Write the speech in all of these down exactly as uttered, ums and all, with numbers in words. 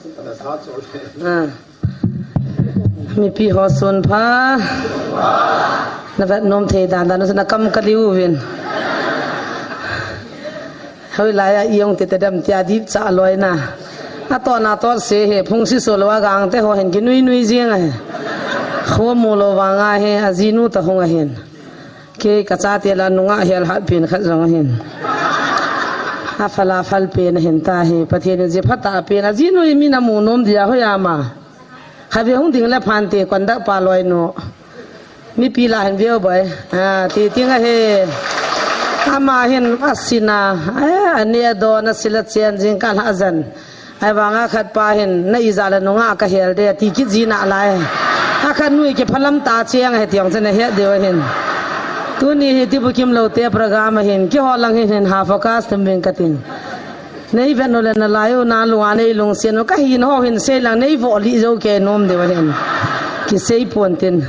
Ah. Mipi ho sunpha. Na vet nom thei dan dan na kam ka liu vin. Hoi lai a iong te te dam tia dip cha loi na. A to na to se he phung si so lo a gang te ho hen ki nui nui jing a he. Kho mu lo vang a he a jinu ta hung a hin. Kei ka chate la nunga hel hat pen khat jong ahin. A fala fal pen ahin ta hi. Pathen in ji phat a pen a jinu mi na mu nom dia hoi ama. Kha ve hung ding le phan te kon da pa loi nu. Mipi la hin veu boi. A, ti ting a he. Ama hin a sina. A, a ne a do na sila chen jing ka la jan. Ai vanga khat pa hin, na ija le nunga ka hel de, ti kit ji na lai. A khat nui ki phalam ta chiang he tiang chen he de hin. Tuni hi ti bukim lo te program hin, ki ho lang hin hin ha focus tem ving ka tin. Nei ven no le na lai u na lunga nei lung sian u ka hin ho hin sei lang nei vo li jo ke nom de hin. Ki sei pon tin.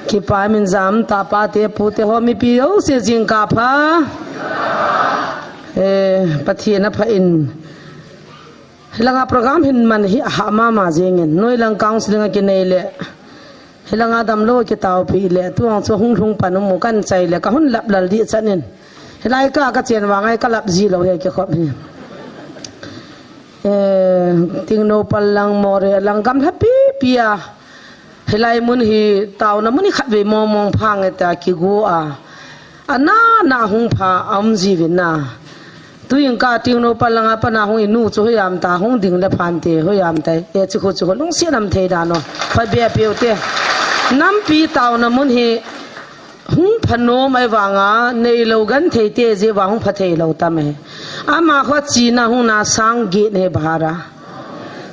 Ki pa min jam ta pa te pu te ho mipi ho se jing ka pha. Eh, Pathen a pha in. Hilanga program hin man hi a ha mama jingin. Noi lang counseling a kinei le. Hilanga damlo kitao pi le. Tuang chu hung hung pan um kan chai le. Ka hun lap lal di chanin. Hilai ka ka chen wa ngai ka lap ji lo he ki khop hi. Eh, ting no pal lang more lang gam happy pia. Hilai mun hi tauna mun hi khat ve mong mong phang e ta ki gu a. Ana na hung pha am ji vin na. Tu ing ka ting no pal langa pa na hung inu chu hoiam ta hung ding le phan te hoiam tai. E chi khu chu lung si nam thei da no. Pha be piu te. Nampi tauna mun hi hung pha nom ai vanga nei lo gan thei te ji vang hung pha thei lo tam e. Ama kho chi na hung na sang gi ne bahara.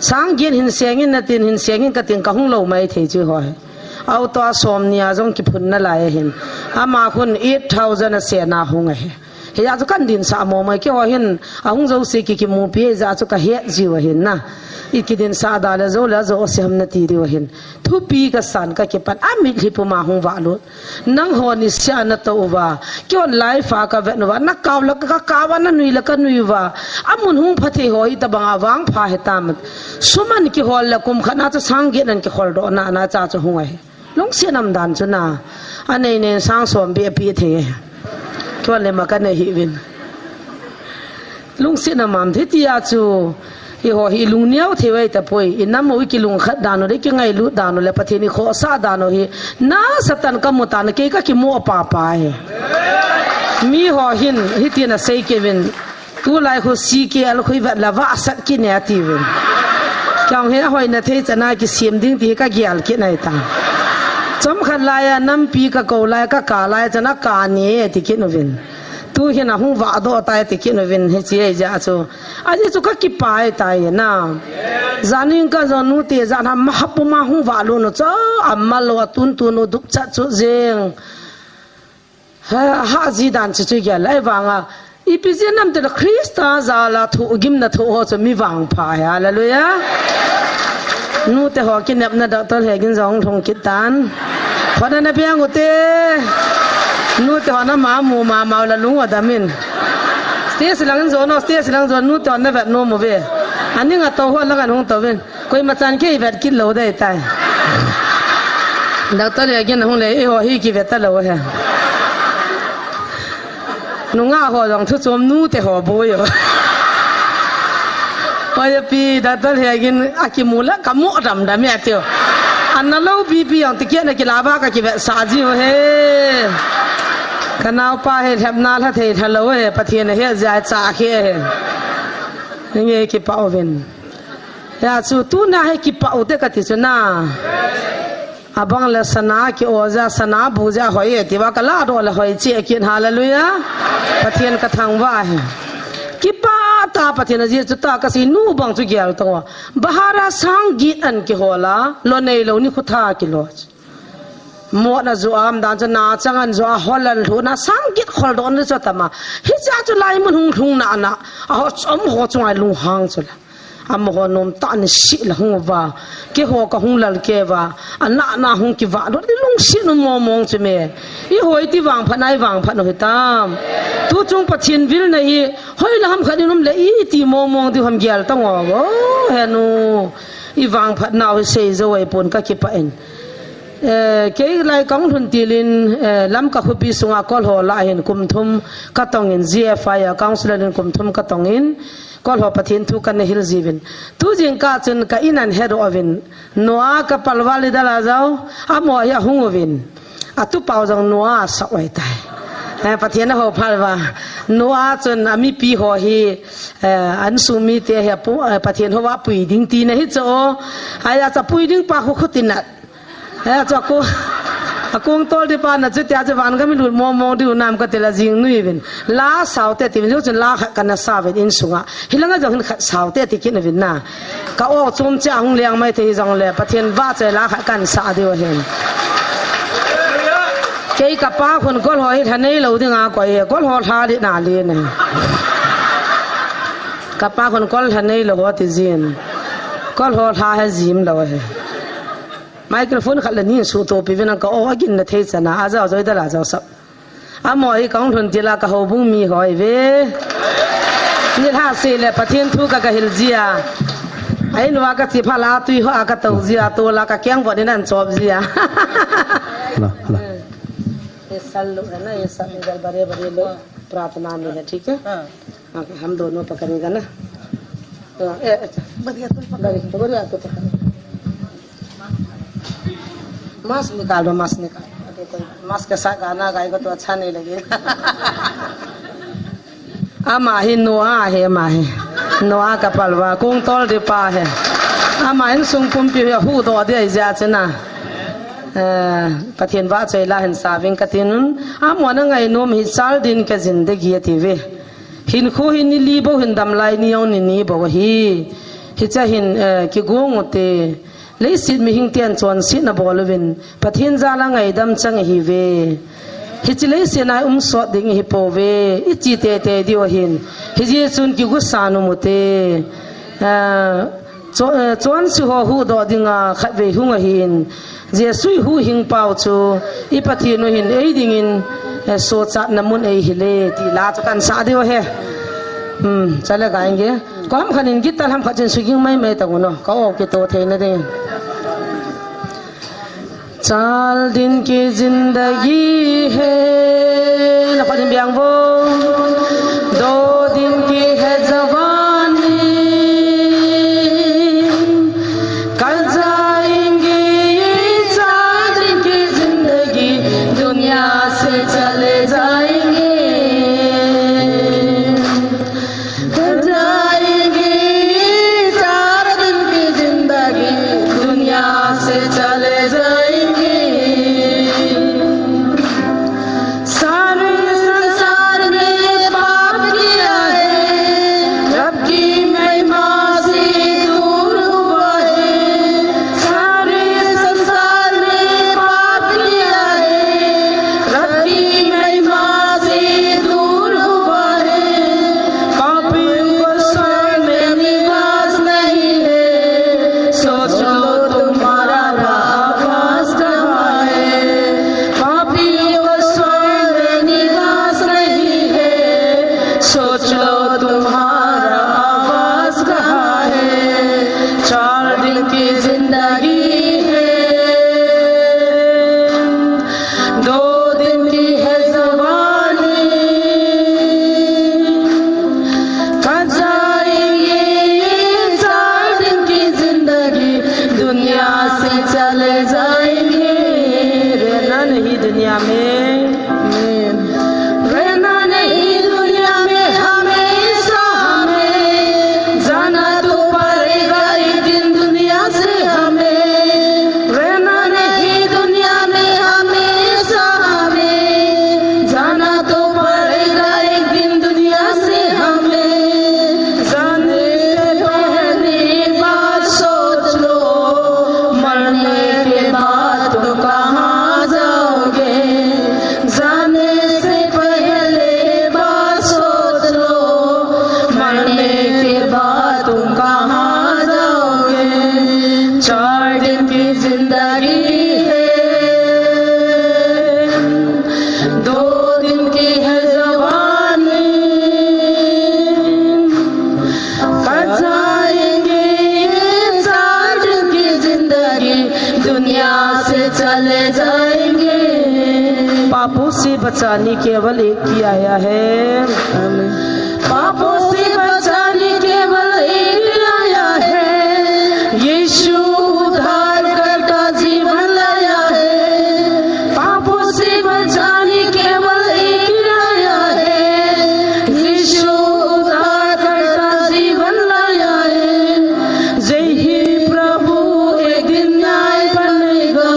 Sang gin hin sengin na tin hin sengin ka tin ka hung lo mai thei chu hoi. Auto a som nia jong ki phun na lai hin. Ama khun eight thousand a se na hung a he. He ya chu kan din sa mo mai ki ho hin a hung jo se ki ki mu pi ja chu ka he ji wa hin na. I ki din sa da le jo le jo se ham na ti di wa hin. Thupi ka san ka ki pan a mit hi pu ma hung va lut. Nang ho ni sia na to uva. Kion lai fa ka vet uva. Na kau la ka kau a na nui la ka nui uva. Amun hung pha thei ho hi ta banga vang pha he tam. Suman ki hol la kum khat na chu sang gi nan ki hol do na na cha chu hung ai. Lung sia nam dan chu na. A nei nei sang som bi a pi thei. Kion le ma ka nei hi vin. Lungsetna mam thei tia chu, i ho hi lungniau thei vai ta poi, i nam u i kilungkhat dan u le, i kingailut dan u le, Pathen i khosa dan u hi, na Satan ka mu tan, kei ka kimu a pa pa e. Mi ho hin, hiti na sei kevin, tulai khu C K L khu i vet la va sat ki ne ati vin. Kiang hin a hoi na thei chana kisem ding ti hi ka gial ki nai ta. Chom khat lai a, nampi ka ko lai, ka ka lai chana ka ne ti ki nu vin. Tu hin a hung vah doh tai ti kit uvin hiche a chu. Ajeh chu ka kipa e tai na. Janin ka jong nu te jan ham ma hapu ma hung vah lou nu chu. Ama lou a tun tun u dup chat chu jeng. Ha, ha ji dan chu chu gel ai vang a. Ipi jeh nam te la Christa jal a thu gimna thu ho chu mi vangpha. Hallelujah. Nu te ho kinepna doctor he gin jong thong kit tan. Khona na piang u te. Nu te ho na ma mu ma mau la lung u dam in. Stage lang in jo no, stage lang jo nu te ho na vet nom u ve. Ani nga to ho la kan hung to vin. Koima chan kei vet kit lou dei tai. Doctor le gin hung le i ho hi ki vet ta lou he. Nungah ho jong thu chom nu te ho boi o. Oi, pi doctor he gin a kimu la ka mu dam dam ya tio. An na lou pi pi jong ti kia na kila ba ka kivet sa ji o he. Ka nau pa he lhep na lha thei lha lou he, Pathen he ja cha khe he. Nge kipa uvin. Ya chu tu na he kipa u te ka ti chu na. Abang le sana ki o ja, sana bu ja hoi e, ti va ka la do le hoi che kin, hallelujah. Pathen ka thangvah e. Kipa ta Pathen a ji chu ta ka si nu bang chu gel to. Bahara sang git an ki hola, lo nei lo ni khu tha ki lo. Mo na ju am dan chu na chang an ju a hol an lu na sang git khol don chu tama. Hicha chu lai mun hung lhung na na. A ho chom ho chu ai lung hang chu la. Amaho nom tah in sih la hung uva. Keiho kahung lal kei uva. Ana na hung kivah lut, i lungset nom mong mong chu me. Eiho iti vangphat na i vangphat u hitam. Tuchung Pathen vilna hi hoilam khat in um le iti mong mong diu ham gel tang o. O, henu. I vangphat nau hi sei jou ahipon ka kipah in. Eh, kei lai kahung lhun til in, eh, Lamka khopi sunga Kol ho lah a hin kum thum ka tong in, G F I a councillor in kum thum ka tong in, Kol ho Pathen thu kana hil jiuvin. Tu jingkah chun ka in ahin hedoh uvin. Noah ka pal val i dal a jao, amaho hi ahung uvin. Atupa u jong Noah asah u ahitai. Eh, Pathen ahou phal uva. Noah chun amipi ho hi, eh, insung mite hi apu-, eh, Pathen hou a apui ding tina hi chu. Ahia chu apui ding pa khu khuti nat. Eh, chu aku, akung tol di pa na chu tia chu van gam i lut mong mong diu nam ka ti la jing nui uvin. La sao te ti uvin, jou chun la khat kana sa uvin insunga. Hilanga jong hin khat sao te ti kit uvin na. Ka o chum che ahung leng mai thei jong le, Pathen vahchoi la khat kan sa diu ahin. Kei ka pa khun Kol ho hi lha nei lou dinga koi, Kol ho lha di na li ne. Ka pa khun Kol lha nei lou ho ti jin. Kol ho lha he jim lou he. Microphone khat le ni sutopi uvin ang ka o agin na thei chana, ajao joi dal a jao sap. Amaho hi kahung lhun til a ka houbung mi ho ahi ve. Nilhah seh le Pathen thu ka gahil jia. A in uva ka che phat la tui ho a ka tou jia, tol a ka keng von in ahin chop jia. Hala, hala. ये सर लोग है ना, ये सब इधर बड़े बड़े लोग प्रार्थना में है, ठीक है? हाँ। हाँ, हम दोनों पकड़ेगा ना। हाँ, ए, अच्छा। बढ़िया, तुम पकड़ो। बढ़िया, बढ़िया, तो पकड़ो। मास्क निकाल दो, मास्क निकाल दो। अरे, कोई मास्क के साथ गाना गाएगा तो अच्छा नहीं लगेगा। Ama hi Noah ahi, ama hi. Noah ka pal uva, kung tol di pa ahi. Ama insung pumpi hi ahuhdoh di ahi jeh chun a. Eh, Pathen vahchoi la hin sa uving ka tin un. Amaho na ngainom hi chal din ka zindagi ati uve. Hinkho hi ni li bou hin dam lai, ni jong ni ni bou ahi. Hiche a hin, eh, kigong u hite. Leiset mihing ten chonsetna bol uvin, Pathen jal a ngaidam chang ihi uve. Hiche leiset a i um sot ding ihi pouve, i che teitei diu ahin. Hijeh chun kigosa nom u hite. Ah, cho-, eh, chonse ho huhdoh dinga khatvei hung ahin. Jesu i huhhing pau chu i Pathen u hin ei dingin, eh, sochatna mun eihil e, ti la chu kan sa diu ahi. Hmm, chale gaenge. Kom khat in guitar ham khat chun suging mai mai tang un o. Ka o kito theina ding. Chal din ki zindagi hai. Na khat in biang vo. Do din ki hai jawani. Kal jayenge, chal din ki zindagi, duniya se chale jayenge. Kal jayenge, chal din ki zindagi, duniya se chale jayenge. Sa बचाने केवल एक ही आया है। आमीन। पापों से बचाने केवल एक ही आया है। यीशु उद्धारकर्ता जीवन लाया है। पापों से बचाने केवल एक ही आया है। यीशु उद्धारकर्ता जीवन लाया है। जय ही प्रभु, एक दिन न्याय बनेगा।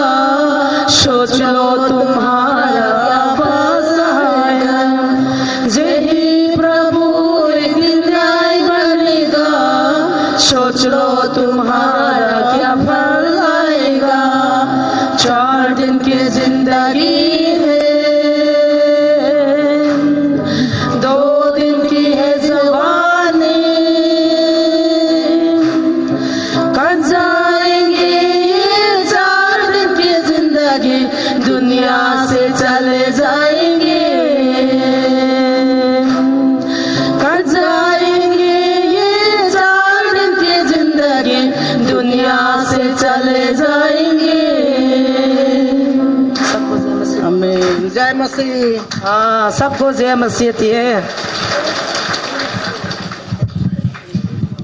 सोच लो तुम्हारा क्या फल आएगा। जय ही प्रभु, एक दिन न्याय बनेगा। सोच लो तुम्हारा क्या फल आएगा। चार दिन की जिंदगी है, दो दिन की है जवानी। कट जाएंगे ये चार दिन की जिंदगी, दुनिया से चले जाएंगे। कट जाएंगे ये चार दिन की जिंदगी, दुनिया से चले जाएंगे। सबको जय मसीह। आमीन। जय मसीह। हाँ, सबको जय मसीह तिए।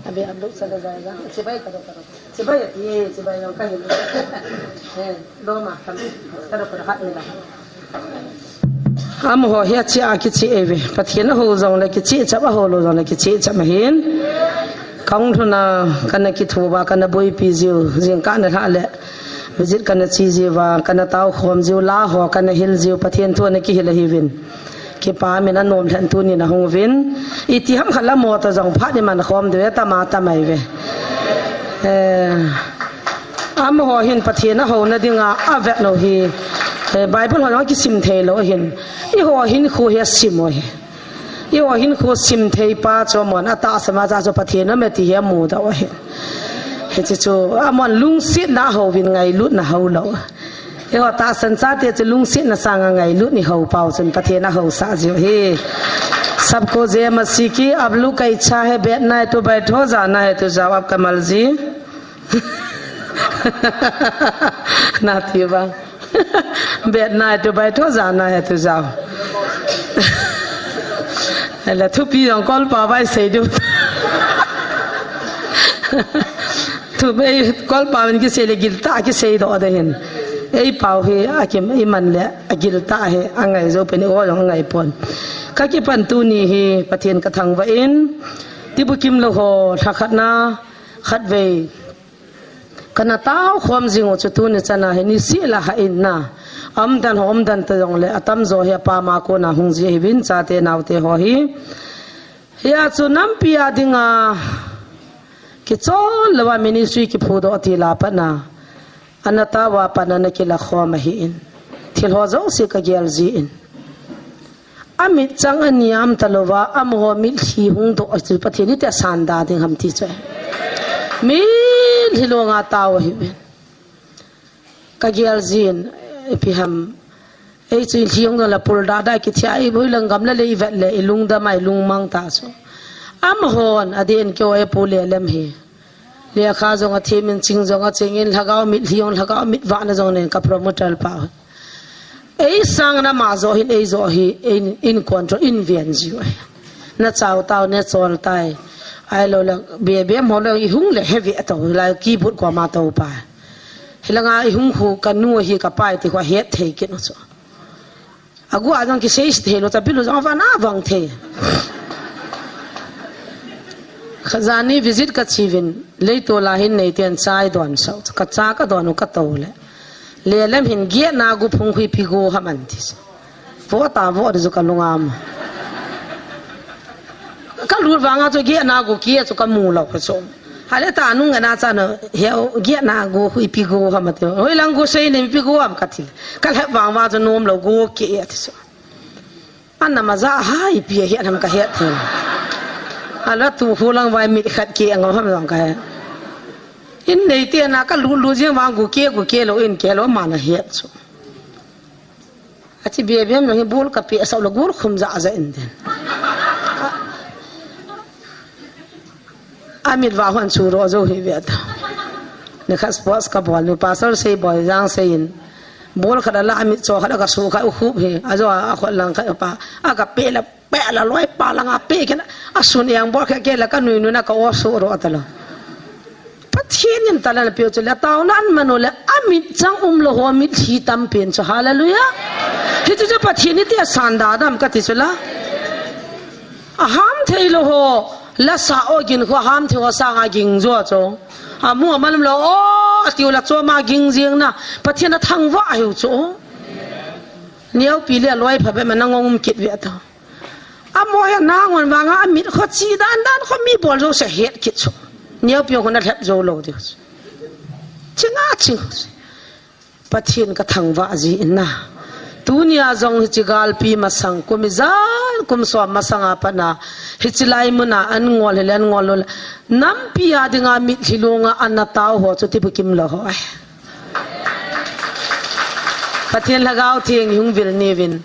अभी आप लोग चले जाएगा। चिबाई करो, करो। चिबाई ये, चिबाई लोग कहीं। ए, दो माँ, करो, करो, हाथ मिला। Amaho hi achi a kichi eive. Pathen ahou jongle kichi chap, ahou lou jongle kichi chap ahin. Kahung lhun a kana kithoa, kana boipi jiu, jingkah na lhah le. Visit kana chi jiuva, kana taokhom jiu, la ho kana hil jiu, Pathen thu ana kihil ahiuvin. Kipa min anom lhen tunin ahung uvin. Iti ham khat la mo ta jong phat iman khom diu e, tama tama eive. Eh, amaho hin Pathen ahouna dinga avet lou hi, eh, Bible ho jong kisim thei lou ahin. Eiho hinkho hi asim u ahi. Eiho hinkho sim thei pa chu amahon atahsan a chu Pathen aume ti hi amudoh u ahi. Hiche chu amahon lungsetna ahouvin ngailutna hou lou. Eiho tahsan chate chu lungsetna sanga ngailut ihou pau chun Pathen ahousah jiu ahi. सबको जय मसीह की। अब लू का इच्छा है, बैठना है तो बैठो, जाना है तो जाओ, आपका मर्जी। ना थी बा। बैठना है तो बैठो, जाना है तो जाओ। Ele thupi jong kolpa vai sei diu. Thupi kolpa vin kisei le giltah kisei doh de hin. Ei pau hi akim iman le agiltah hi angai jou pen, o jong angai pon. Kakipan tuni hi Pathen kathangvah in. Tibukim lou ho lhakhat na khatvei. Kana taokhom jing u chu tuni chana hi niseh la ha in na. Umdan ho umdan ta jongle atamjo hi apam a kona hung ji ahiuvin chate naote ho hi. Hia chu nampi a dinga kichol louva ministry kiphudoh til a pat na. Ana taova pat na ana kilakhom ahin. Thil ho jouse kagel jin. Amit chang ani a um talouva, amaho mitlhi hung doh chu Pathen in iti asan da ding ham ti chu. Mitlhi longa tao ahiuvin. Kagel jin, ipi ham. Ei chu inlhi hung doh la pul da da kithia, i boi lang gam la le i vet le, i lungdam a i lungmang ta chu. Amahon, adin keo e pu le lem hi. Lekha jong athem in, ching jong aching in, lhagao mitlhi jong, lhagao mitvahna jong nen ka promoter pa. Ei sang na ma jo hin, ei jo hi, in, in control, in ven jiu ahi. Na chao tao, na chol tai. Ahilou le, be, be mo le, i hung le, heavy ato, la keyboard ko ma to pa. Hilanga i hung khu, ka nu hi ka pai ti khu het thei kit u chu. Agu a jong kisei thei lou, chapilu jong avang avang thei. Khat jani visit kachi uvin, leitol a hin neiten cha eidon sah u, ka cha kadon u katou le. Lelem hin gietna gu phung khu ipi gu ham ati. Vo ta vo di chu kalung a um. Kalut vanga chu gietna gu kia chu kamu lou ka chu. Hale ta nung ana cha na he gietna gu khu ipi gu ham ati. Hoilang gu sei nem ipi gu ham kati. Kalhep vang vang chu nom lou gu kia ati chu. Ana maja ha ipi ahi anam kahet thei. Ala tu khu lang vai mi khat kia ngam ham jong kahe. In neiten a kalut lut jing vang gu kia gu kia lou in kia lou mana het chu. Achi bia bia mi hi bul kapi asau lou gul khum ja ja in den. Amit va hon chu ro jo hi ve ta. Ni khat sports kabol nu pastor sei boi jang sei in. Bol khat ala, amit cho khat aga su khat u khup hi. Ajo a khot lang khat pa. Aga pe la, pe la loi pa langa pe kena. Asun yang bol khat ke la ka nui nui na ka o su ro atalo. Pathen in talent peu chu le, taona an manu le, amit chang umlou ho mitlhi tam pen chu. Hallelujah. Hichu chu Pathen in tia san da dam kati chu la. Aham theilou ho, la sa o gin kho ham thei ho sanga ging jo chu. Amu aman lou o, atiu la choma ging jing na. Pathen athangvah hiu chu. Neopi le loi pha be ma nangong um kit ve ta. Amo he nangon vanga amit kho chi dan dan kho mi bol jo se het kit chu. Neopi kho na lhep jo lou diu chu. Chinga ching. Pathen ka thangvah ji in na. Tunia jong hichi galpi masang kum ijat kum som masanga pat na. Hichi lai muna an ngol hile an ngol lou le. Nampi a dinga mitlhi lunga an na tao ho chu tibukim lou ho ai. Pathen Lhagao Theng hung vil ni vin.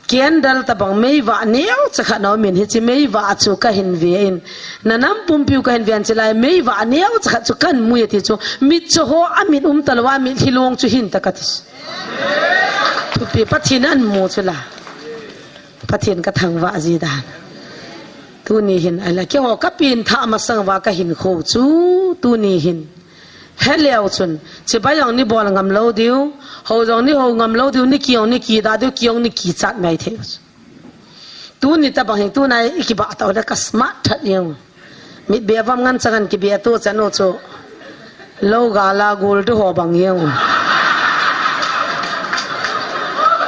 Candle tabang meivah neo chakhat na umin hichi meivah chu kahin ve in. Nanam pumpiu kahin ve in chilai meivah neo chakhat chu kan mui ati chu. Mit chu ho amit um talou a mitlhi long chu hin ta kati. Thupi Pathen an mu chu la. Pathen ka thangvah ji dan. Tuni hin, ala ke ho ka pin tha masang va kahin kho chu. Tuni hin. Heleu chun, chibai jong ni bol ngam lou diu, ho jong ni ho ngam lou diu, ni ki jong ni ki da diu, ki jong ni ki chat mai thei. Tuni tabang hin, tunai i kiba tau le ka smart that jeng. Mit be vam ngan changan kibe tu chan u chu. Lou gala gul tu ho bang jeng.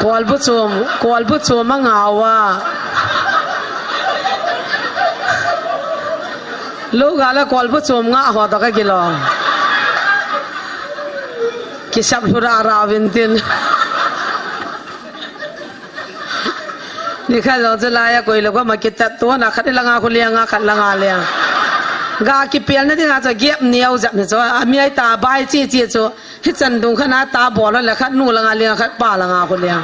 Kolbu chom, kolbu chom a ngau a. Lou gala kolbu chom nga ho to ka kilo. Kisap lura ra vintin. Ni kha jong chu laiya koi lou ko ma kitat to na khat langa khu liang a khat langa liang. Ga kipel na dinga chu gap niau jap ni chu. Ami ai ta bai chi chi chu. Hichan dung khat na ta bol le khat nu langa liang khat pa langa khu liang.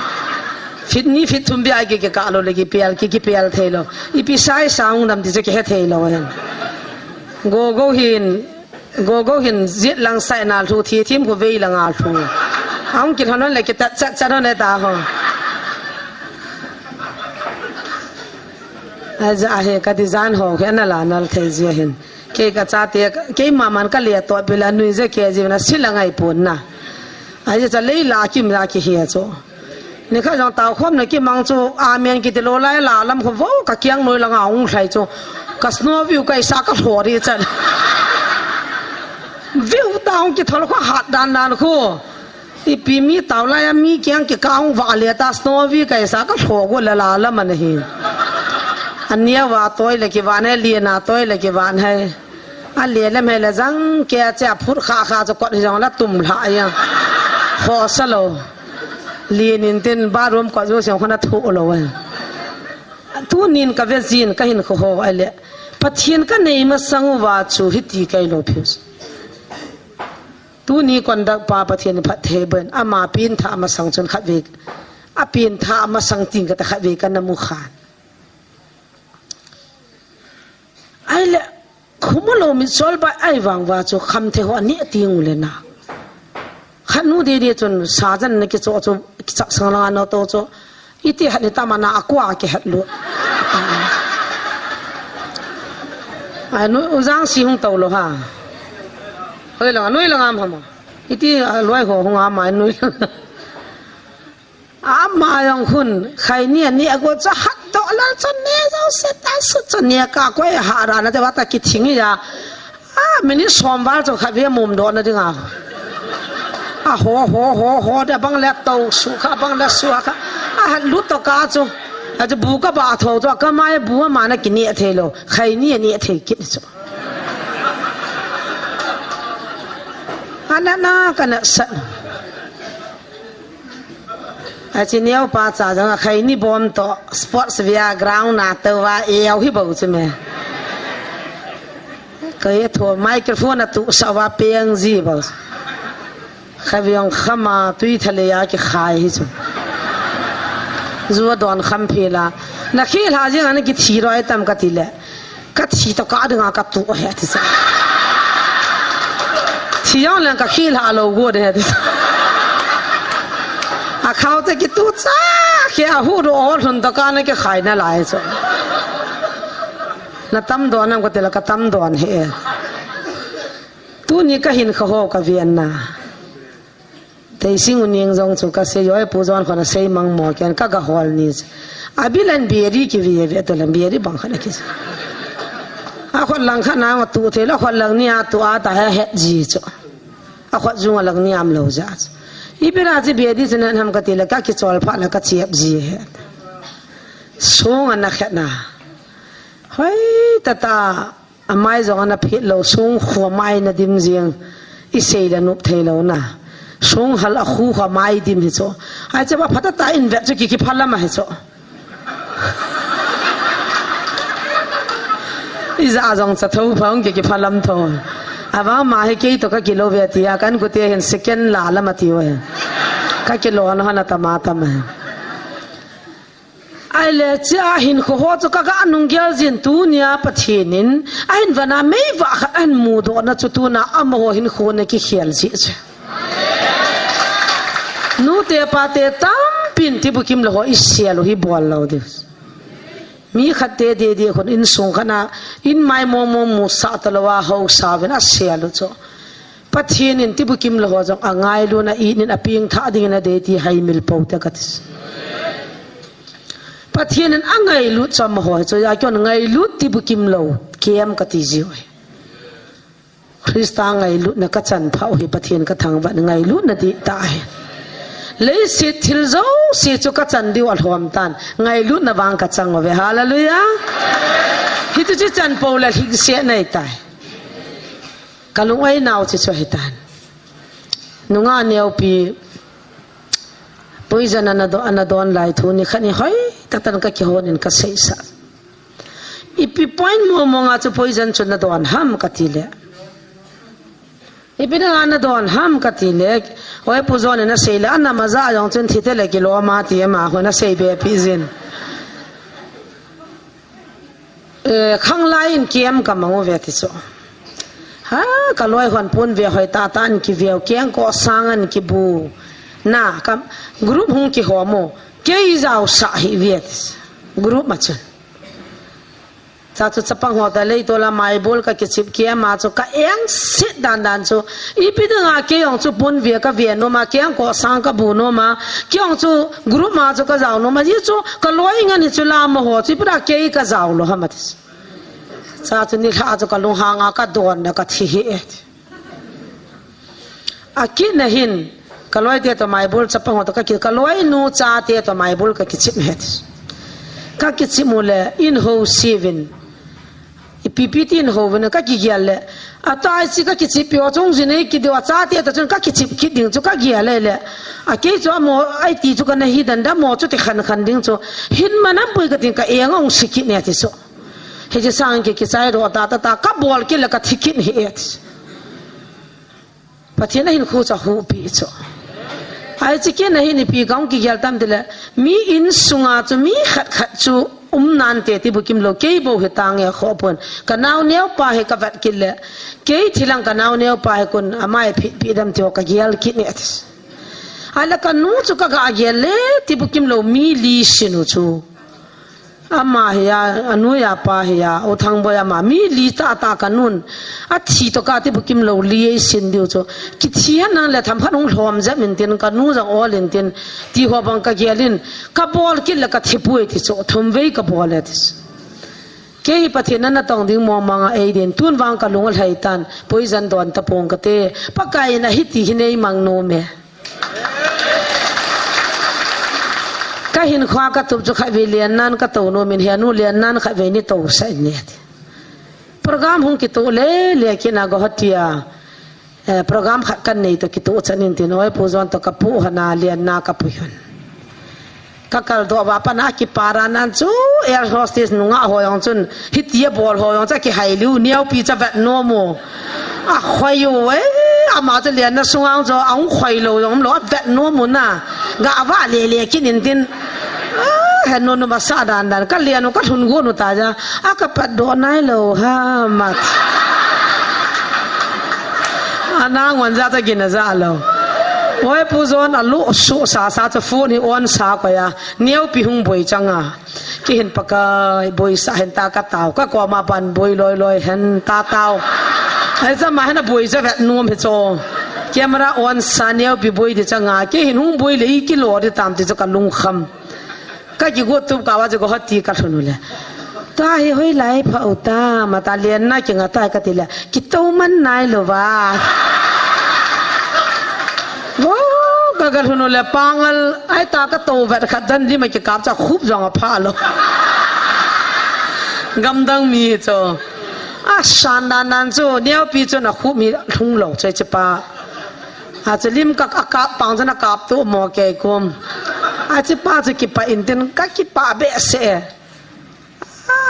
Fit ni fit thum bia ki ki ka lou le kipel ki kipel thei lou. Ipi sai sa hung dam ti chu kihe thei lou hen. Go go hin, go go hin jit lang sai na lhu thi thim khu vei langa lhu. Ahung kilhon le kitat chat chat hon ta ho. Aja he ka ti jan ho khe na la nal thei ji hin. Kei ka chate, kei maman ka le to pila nui je ke ji na sila ngai pon na. Aja cha lei la kim la ki he chu. Ni kha jong tao khom na ki mang chu amen kiti lou lai la lam kho vo ka kiang noi langa hung lhai chu. Ka snow view ka isa ka lho ri chan. View ta hung ki thol kho hat dan dan kho. Ipi mi tao laiya mi kiang ki kang va le ta snow view ka isa ka lho go la la la man hi. Ania va toi le ki van hai, lia na toi le ki van hai. A lia le me le jang ke che a phut kha kha cho kot hi jong la tum lha ya. Ho sa lo. Lia nin tin bathroom kot jo siang khona thu lo wa. Tunin ka ve jin ka hin kho ho ai le. Pathen ka nei masang uva chu hiti kai lo phiu. Tuni kondak pa Pathen phatthei boh in, ama pin tha masang chun khatvei, a pin tha masang ting kata khatvei kana mu khan. Ai le, khumulou mi sol ba ai vang va chu kham the ho ani ting u le na. Khat nu de de chun sa jan na ki cho chu, ki chak sang langa no to chu. Iti hat ni tama na a kua kihet lut. Ai, nu, u Jangsi hung to lo ha. Hoi langa, noi langa am hama. Iti, a, loi ho hung ama noi langa. Ama jong khun, khai ni ani a go cha hat to la cha ne jo se ta su cha ne ka koi ha ra na te wa ta ki thing ya. A, minute som val chu kha ve mum do na dinga. A ho, ho, ho, ho, da bang le to su kha, bang le su kha. A hat lut to ka chu. A chu bu ka ba tho chu, ka mai bu ma na ki ni a thei lo. Khai ni a ni a thei kit chu. Ana na ka na sa. A chi neo pa cha jong a khai ni bom to sports via ground na to va e au hi bo chu me. Ka e tho microphone a tu sa va peng ji bo. Kha viang khama tui thale ya ki khai hi chu. Zu a don kham phi la. Na khi la jing an ki thi roi tam ka ti le. Ka thi to ka dinga ka tu he ti sa. Thi jong leng ka khi la lo go de he ti sa. Akhao te kitu cha, ke ahu do ol hun to kana ke khai na lai cho. Na tam don nam ko tela ka tam don he. Tuni ka hin kha ho ka vian na. Teising u ning jong chu ka sei, oi, Pu John khon a sei mang mo ken ka ga hol ni. Abilan beri ki vi ve to lam beri bang khat a ki. A khot lang khat na tu the lo, khot lang ni a tu a ta he het ji chu. A khot jung a lang ni am lo ja chu. Ipi ra chi beri chu nan ham ka ti la ka ki chol pha la ka chiap ji he. Sung ana khat na. Hoi ta ta. Amai jong ana phit lo, sung khu amai na dim jing. I sei la nup thei lo na. Sung hal a khu khu amai dim hi cho. Ai che ba phata ta in vet chu ki ki phalam a hi cho. I ja jong cha tho phong ki ki phalam tho. Ava ma hi kei to ka ki lo ve ti a kan ku te hin second la la ma ti we. Ka ki lo na hana tama tama. Ai le, chia hin kho ho chu ka ga nung gel jin tunia Pathen in, a hin vana mei va khat a hin mu do na chu tuna amaho hin kho na ki khel ji chu. Nu te pa te tam pin ti bukim lo ho i sia lo hi bol lo di. Mi khat te de de khon in sung khana, in mai mo mo mu sa ta lo a ho sa vin a sia lo chu. Pathen in ti bukim lo ho jong a ngai lu na i nin a ping tha ding na de ti hai mil po te ka ti. Pathen in a ngailut chom ho chu ya kyon ngailut ti bukim lo kem ka ti ji hoi. Krista ngailut na ka chan phau hi Pathen ka thangvat ngailut na di ta hi. Leiset thil jouse chu ka chan diu a lhom tan ngailut na vang ka chang ve. Hallelujah. Hitu chu chan po la hing se nai tai. Ka lung ai nau chi chu hi tan. Nunga neupi poison ana do, ana don lai thu ni khat ni hoi ta tan ka kihon in ka sei sa. Ipi point mo mo nga chu poison chu na don ham ka ti le. Ipi na nga na don ham ka ti le. Oi Pu John na sei le ana maza jong chun thi te le ki lo ma ti ma ho na sei be pi jin. Eh, khang lai in kem ka mang u ve ti chu. Ha, ka loi hon pun ve hoi ta ta an ki veu keng ko sang an ki bu. Na, ka group hung ki ho mo. Kei jau sa hi ve ti. Group ma chun. Cha chu chapang ho ta lei to la mai bol ka ki chip kem a chu ka eng sit dan dan chu. Ipi ding a kei ong chu pun ve ka ve no ma keng ko sang ka bu no ma. Kei ong chu group ma chu ka jau no ma. Ji chu ka loi ngan hi chu la ma ho chu ipi da kei ka jau lo ha ma ti. Cha chu ni lha chu ka lung hang a ka don na ka thi hi e. A kit na hin, ka loi te to mai bol chapang ho to ka ki, ka loi nu cha te to mai bol ka ki chip he ti. Ka ki chip mu le, in ho sivin. I pipi tin ho vin ka ki gial le. A tai si ka ki chip pio chung jin ei ki deu a cha te to chun ka ki chip kit ding chu ka gial le le. A kei chu a mo ai ti chu ka na hi dan da mo chu ti khan khan ding chu. Hin manam pui ka tin ka eng ong si kit ne ti chu. He ji sang ke ki chai ro ta ta ta ka bol ki la ka thi kin hi et. Pathen a hin khu cha hu pi chu. Ai chi kin a hin ipi ka ong ki gel tam ti le. Mi in sunga chu mi khat khat chu um nan te ti bukim lo kei bo he ta nge kho pon. Ka nau neo pa he ka vat ki le. Kei thilang ka nau neo pa he kun amai phi pi dam ti ho ka gel ki ne ti. Ai la ka nu chu ka ga gel le ti bukim lo mi li sinu chu. Ama hi a, a nu ya pa hi a, U Thangboi ama, mi li ta ta ka nun. A thi to ka ti bukim lo li ei sin diu chu. Ki thi han nang le tham khat hung lhom jep min tin, ka nu jang ol in tin, ti ho bang ka gel in, ka bol kit le ka thi pui ti chu, thum vei ka bol e ti chu. Kei hi Pathen na na tong ding mo manga ei din, tun vang ka lung a lhai tan, poison don ta pong ka te, Pakai na hi ti hi nei mang no me. Ka hin khua ka tup chu khat vei lian nan ka to nu min he nu lian nan khat vei ni to sa in ni ati. Program hung ki to le le ki na go hatia. Eh, program khat kan nei to ki to chan in tin oi pu zon to ka pu hana lian na ka pu hun. Ka kal do ba pa na ki para nan chu air hostess nunga ho yong chun hitia bol ho yong cha ki hai liu niau pi cha vet no mo. A khoi u e, ama chu lian na sungang chu a hung khoi lo jong lo, a vet nom u na. Ga va le le kin in tin. Ah, he nu nu ma sa dan dan, ka lian u ka lhun gu nu ta ja. A ka pat do nai lo ha mat. A na ngon ja cha gin a ja lo. Oi, Pu John, alu su sa sa chu phone hi on sa ko ya. Neopi hung boi chang a. Kei hin Pakai boi sa hen ta ka tao. Ka koma pan boi loi loi hen ta tao. Ai cha ma hen a boi cha vet nom hi cho. Camera on sa neopi boi di chang a. Kei hin hung boi le i kilo di tam ti chu ka lungkham. Ka kigo tup ka va chu ko hati ka lhun u le. Ta hi hoi lai pha u ta, ma ta len na ki nga ta ka ti le. Ki to man nai lo va. Wo, ka ka lhun u le pangal, ai ta ka to vet khat dan di ma ki kap cha khup jong a pha lo. Gamdang mi cho. A san dan nan chu, neopi chu na khup mi lhung lo choi chi pa. A chu lim ka, a kap pang chu na kap tu mo kei kum. A chi pa chu kipa in tin ka kipa be se.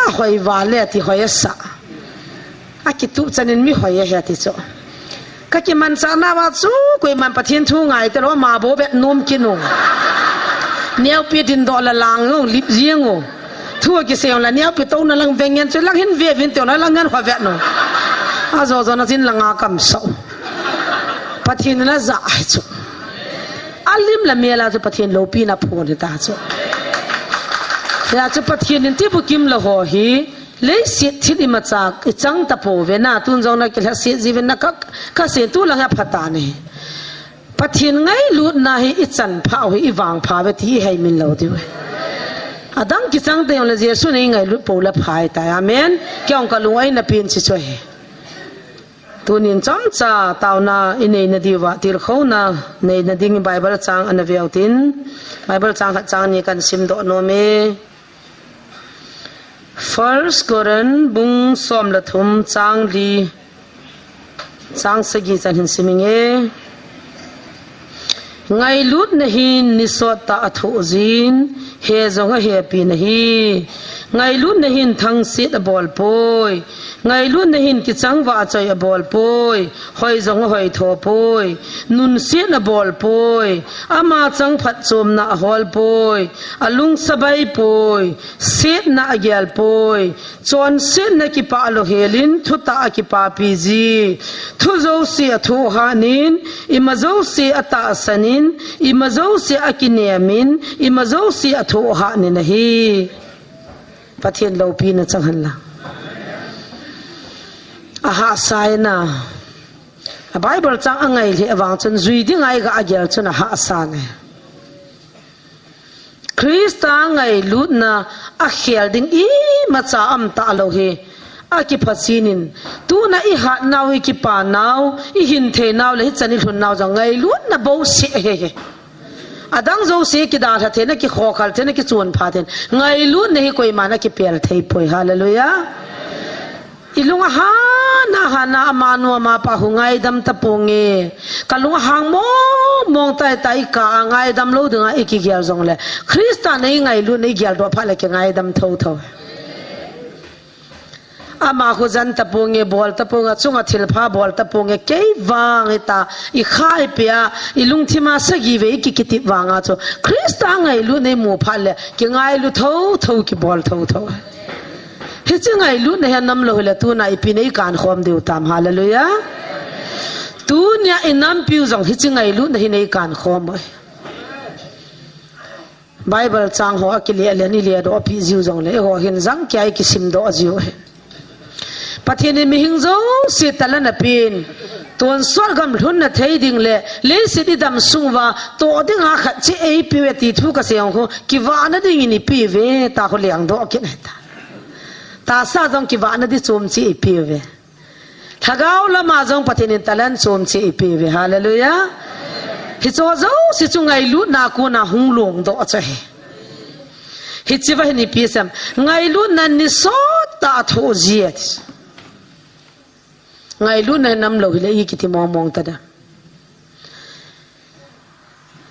A hoi va le ti hoi a sa. A kitu chanin mi hoi a he ti chu. Ka kiman cha na va chu koiman Pathen thu ngai te lo ma bo vet nom ki nu. Neopi din do la lang u, lip jing u. Thu a kisei u la neopi to na lang veng ngen chu lang hin ve vin te na lang ngen kho vet nu. A jo jo na jin la nga kam sau. Pathen na ja ai chu. A lim la mel a chu Pathen lopi na phon hi ta chu. Ya chu Pathen in ti bu kim la ho hi. Leiset thil i ma chak, i chang ta po ve na, tun jong na kilha se ji ve na ka, ka se tu lang a pha ta ni. Pathen ngailut na hi i chan pha u hi i vang pha ve ti i hei min lo diu. Adang ki chang te jong le Jesu nei ngailut po la phai ta. Amen. Kei ong ka lung ai na pin chi choi. Tunin chomcha tauna i neina diuva tilkhouna neina ding Bible chang ana veu tin, Bible chang khat chang ni kan sim doh nom e. First Corinth bung som le thum chang li, chang sagi chan hin sim inge. Ngailutna hin ni sot tah a thoh jin, he jong a hepi na hi. Ngailutna hin thangsit a bol poi. Ngailutna hin kichang vah a choi a bol poi. Hoi jong a hoi tho poi. Nunsiat a bol poi. Ama chang phatchomna a hol poi. A lung sabai poi. Setna a gel poi. Chonsetna kipah lo helin, thutah a kipapi ji. Thu jouse a thoh hanin, ima jouse a tahsanin, ima jouse a kinemin, ima jouse a thoh hanin ahi. Pathen loupina chang hen lang. A hahsa e na. A Bible chang a ngai le vang chun jui ding a i ga a gel chun a hahsa ne. Christa ngailutna a khel ding imacha um ta lo hi. A kipha chinin, tuna i hat nau, i kipa nau, i hin thei nau le hichan i lhun nau jong ngailutna bouseh ahi hi. Adang jouse kidalha theina, kikhokhal theina, kichonpha theina. Ngailutna hi koiman a kipel thei poi. Hallelujah. I lung a hana, hana, amanu amapa khu ngaidam taponge. Ka lung a hang mong mong tai tai ka a ngaidam lou dinga i kigel jongle. Christa nei ngailutna i geldoh phat le kingaidam thotho. Ama khu jan taponge, bol taponge, chunga thilpha bol taponge, kei vang i ta, i kha i pia, i lungthima sagi ve i kikitip vanga chu. Christa ngailutna i mu phat le, kingailu thotho, kibol thotho. Hiche ngailutna hi a nam lou hile tuna ipi nei kankhom diu tam, hallelujah. Tunia i nampiu jong hiche ngailutna hi nei kankhom oi. Bible chang ho a kile le ni le doh pi jiu jongle, eiho hin jang kia i kisim doh jiu hi. Pathen in mihing jouse talent a pen, tonsot gam lhunna thei ding le, leiset i dam sung uva, toh dinga khat chi ei piu ve ti thu ka sei ong khu, kivahna dingin i piu ve, ta khu leng doh kit na ta. Tahsa jong kivahna di chom chi i piu ve. Lhagao lama jong Pathen in talent chom chi i piu ve, hallelujah. Hicho jouse chu ngailutna kona hung longdoh chu ahi. Hiche va hin ipi sem, ngailutna ni sot tah a thoh ji e. Ngailutna hi nam lou hile i kiti mong mong ta da.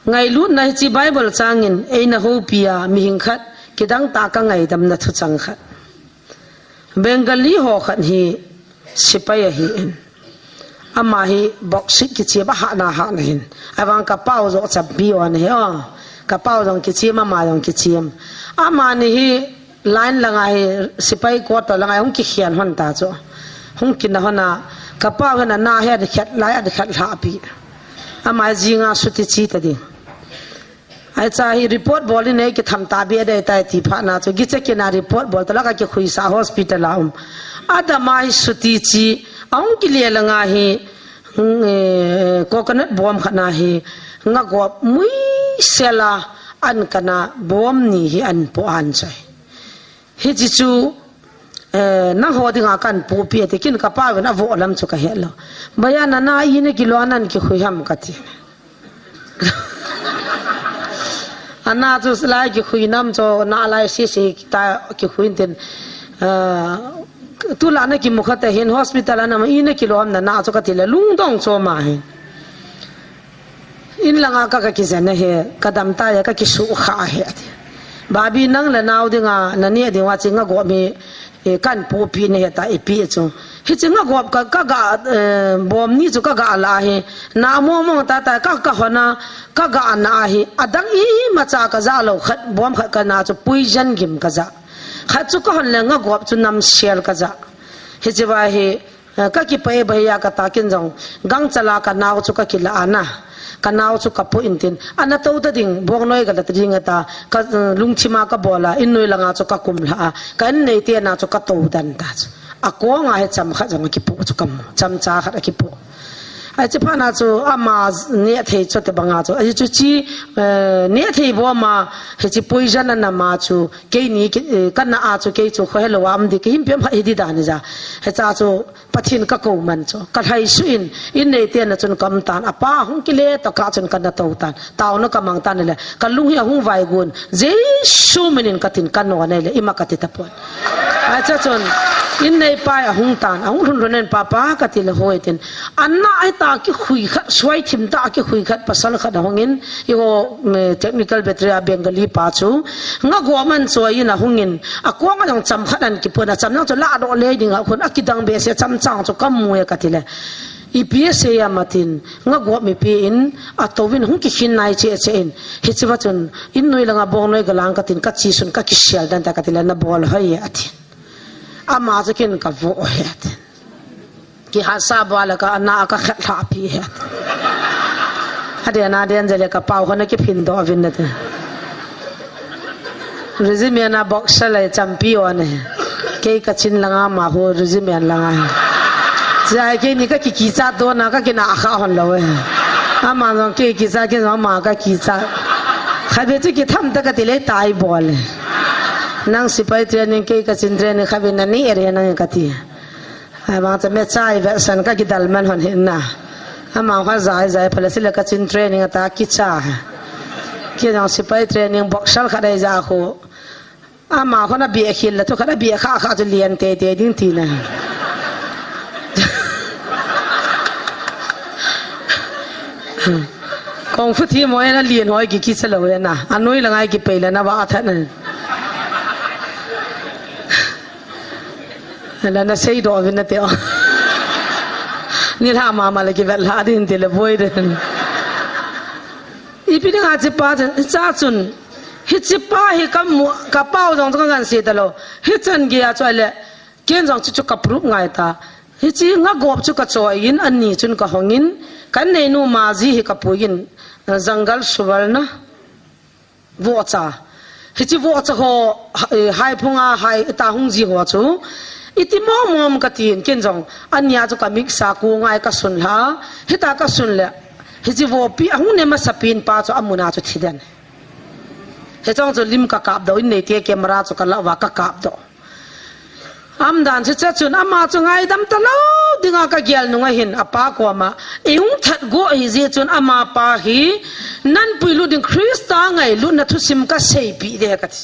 Ngailutna hiche Bible changin eina houpi a mihing khat kidang tah ka ngaidamna thuchang khat. Bengali ho khat hi sepai ahi in. Ama hi bauxite kichem a hahna hahna hin. Avang ka pau jo champion ahi o. Ka pau jong kichem, ama jong kichem. Amani hi line langa hi sepai quarter langa hi hung kikhen hon ta chu. Hung kina hon a, ka pau hin ana het khet lai a khet lha pi. Ama jinga suti chi ta ding. Ahi cha hi report bol in ei kitham ta be dei tai ti phat na chu giche kina report bol ta la ka kikhui sa hospital a um. Adama hi suti chi aung kile la nga hi, mm, eh, coconut bom khat na hi nga gop mui sela an kana bom ni hi an po an choi. Hichi chu, eh, nangho dinga kan pupi ati kin ka pa ven a vo lam chu ka he lo. Baya nana ina kilo anan kikhui ham kati. Ana chu lai kikhui nam chu na lai si si ta kikhui tin, eh, tu la na kimu kha te hin hospital ana ma ina kilo am nana chu kati le lungdong chu ma hin. In langa ka, ka kijen ahi, ka dam ta ya, ka kisu kha ahi, ati. Babi nang le nau dinga, na ni dinga chi nga gop mi, eh, kan pupi ne he ta, ipi chu. Hichi nga gop ka, ka ga, eh, bom ni chu ka ga la hi. Na mo mo ta ta, ka, ka hona, ka ga na hi. Adang imacha ka ja lo khat, bom khat ka na chu poison gim ka ja. Khat chu ka hon le nga gop chu nam sel ka ja. Hichi va hi, Eh, ka kipai ba ya ka ta kin jong, gangchala ka nau chu ka kila ana. Ka nau chu ka pu in tin. Ana to ta ding, bong noi ka la ta ding ta. Ka, eh, lungthima ka bola, in noi langa chu ka kum la a. Ka in nei te na chu ka to dan ta chu. A ko nga he cham khat jong a kipu chu ka mu. Cham cha khat a kipu. Ai chi pha na chu ama ne thei chu te banga chu. Ai chu chi, eh, ne thei bo ma, he chi poison ana ma chu. Kei ni ki, eh, ka na a chu kei chu kho he lo am di ki him piam khat hi di dan ja. He cha chu Pathen ka ko man chu, ka lhai su in, in nei te na chun kam tan, a pa hung kile to ka chun ka na to tan, tao na ka mang tan le, ka lung hi a hung vai gun, Jesu min in ka tin ka no nei le, ima ka ti ta pon. Ai cha chun, in nei pa a hung tan, a hung lhun lhun en pa pa ka ti le hoi tin, an na ai ta ki khui khat, suai thim ta ki khui khat, pasal khat a hung in, Iho, mm, technical battery a Bengali pa chu. Nga gua man chu a in a hung in. A kuang a dang cham khat an kipun a cham nang chu la do le ding a khun a kidang be se cham chang chu ka mu e ka ti le. Ipi a se ya matin. Nga gua mi pi in a to in hung ki khin nai che che in. Hichi va chun in noi langa bong noi galang ka tin ka chi sun ka ki sel dan ta ka ti le na bol hoi e a ti. Ama chu kin ka vo he a ti. Ki hat sa ba la ka ana ka khat la pi he. Hade na den jale ka pau hona ki phin do vin na te. Regiment a boxer le champion he. Kei ka chin langa ma ho regiment langa he. Jai kei ni ka ki ki cha do na ka ki na kha hon lo he. Ama jong kei ki cha ki jong ma ka ki cha. Kha be chu ki tham ta ka ti le tai bol he. Nang sipai training kei ka chin training kha be na ni ere na ka ti. Ai bang cha me chai ve san ka kidal man hon hin na. Amang kha zai zai phala sila ka chin training ata kicha. Ki jong sipai training boxer kha dai ja khu. Ama kho na bia khil la thu kha na bia kha kha chu lian te te ding ti na. Kung fu thi mo na lian hoi ki kicha lo na. Anoi la ngai ki pei la na ba tha na. La na sei do vin na te o. Ni la ma ma le ki vet la din te le boi den. Ipi dinga chi pa chen, cha chun. Hi chi pa hi ka mu, ka pau jong ka ngan se ta lo. Hi chan ge a choi le. Ken jong chu chu ka proof ngai ta. Hi chi nga gop chu ka choi in ani chun ka hong in. Kan nei nu ma ji hi ka pui in. Jangal suwal na. Vohcha. Hichi vohcha ho, eh, hai phunga, hai ta hung ji ho chu. Iti mom mom ka tin, ken jong. Ania chu ka miksa ku ngai ka sun la. Hita ka sun le. Hichi vopi, ahung ne masa pin pa chu amuna chu thi den. He chong chu lim ka kap do, in nei te camera chu ka la va ka kap do. Am dan chu cha chun ama chu ngaidam ta lo dinga ka gel nunga hin a pa koma, "I hung that go hi ji chun ama pa hi nan pui lut ding Krista ngai lut na thusim ka sei pi de," ka ti.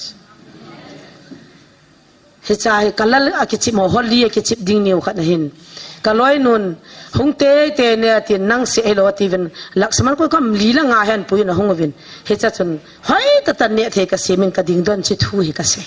Hi cha hi ka lal a kichim ho, holi a kichim ding niu khat na hin. Ka loi nun, "Hung te te ne," a tin, "Nang se hilo," a ti vin, Lakshman ko kam li la nga hen pui na hung vin. Hi cha chun, "Hoi ta ta ne thei ka se min ka ding don chi thu hi ka se."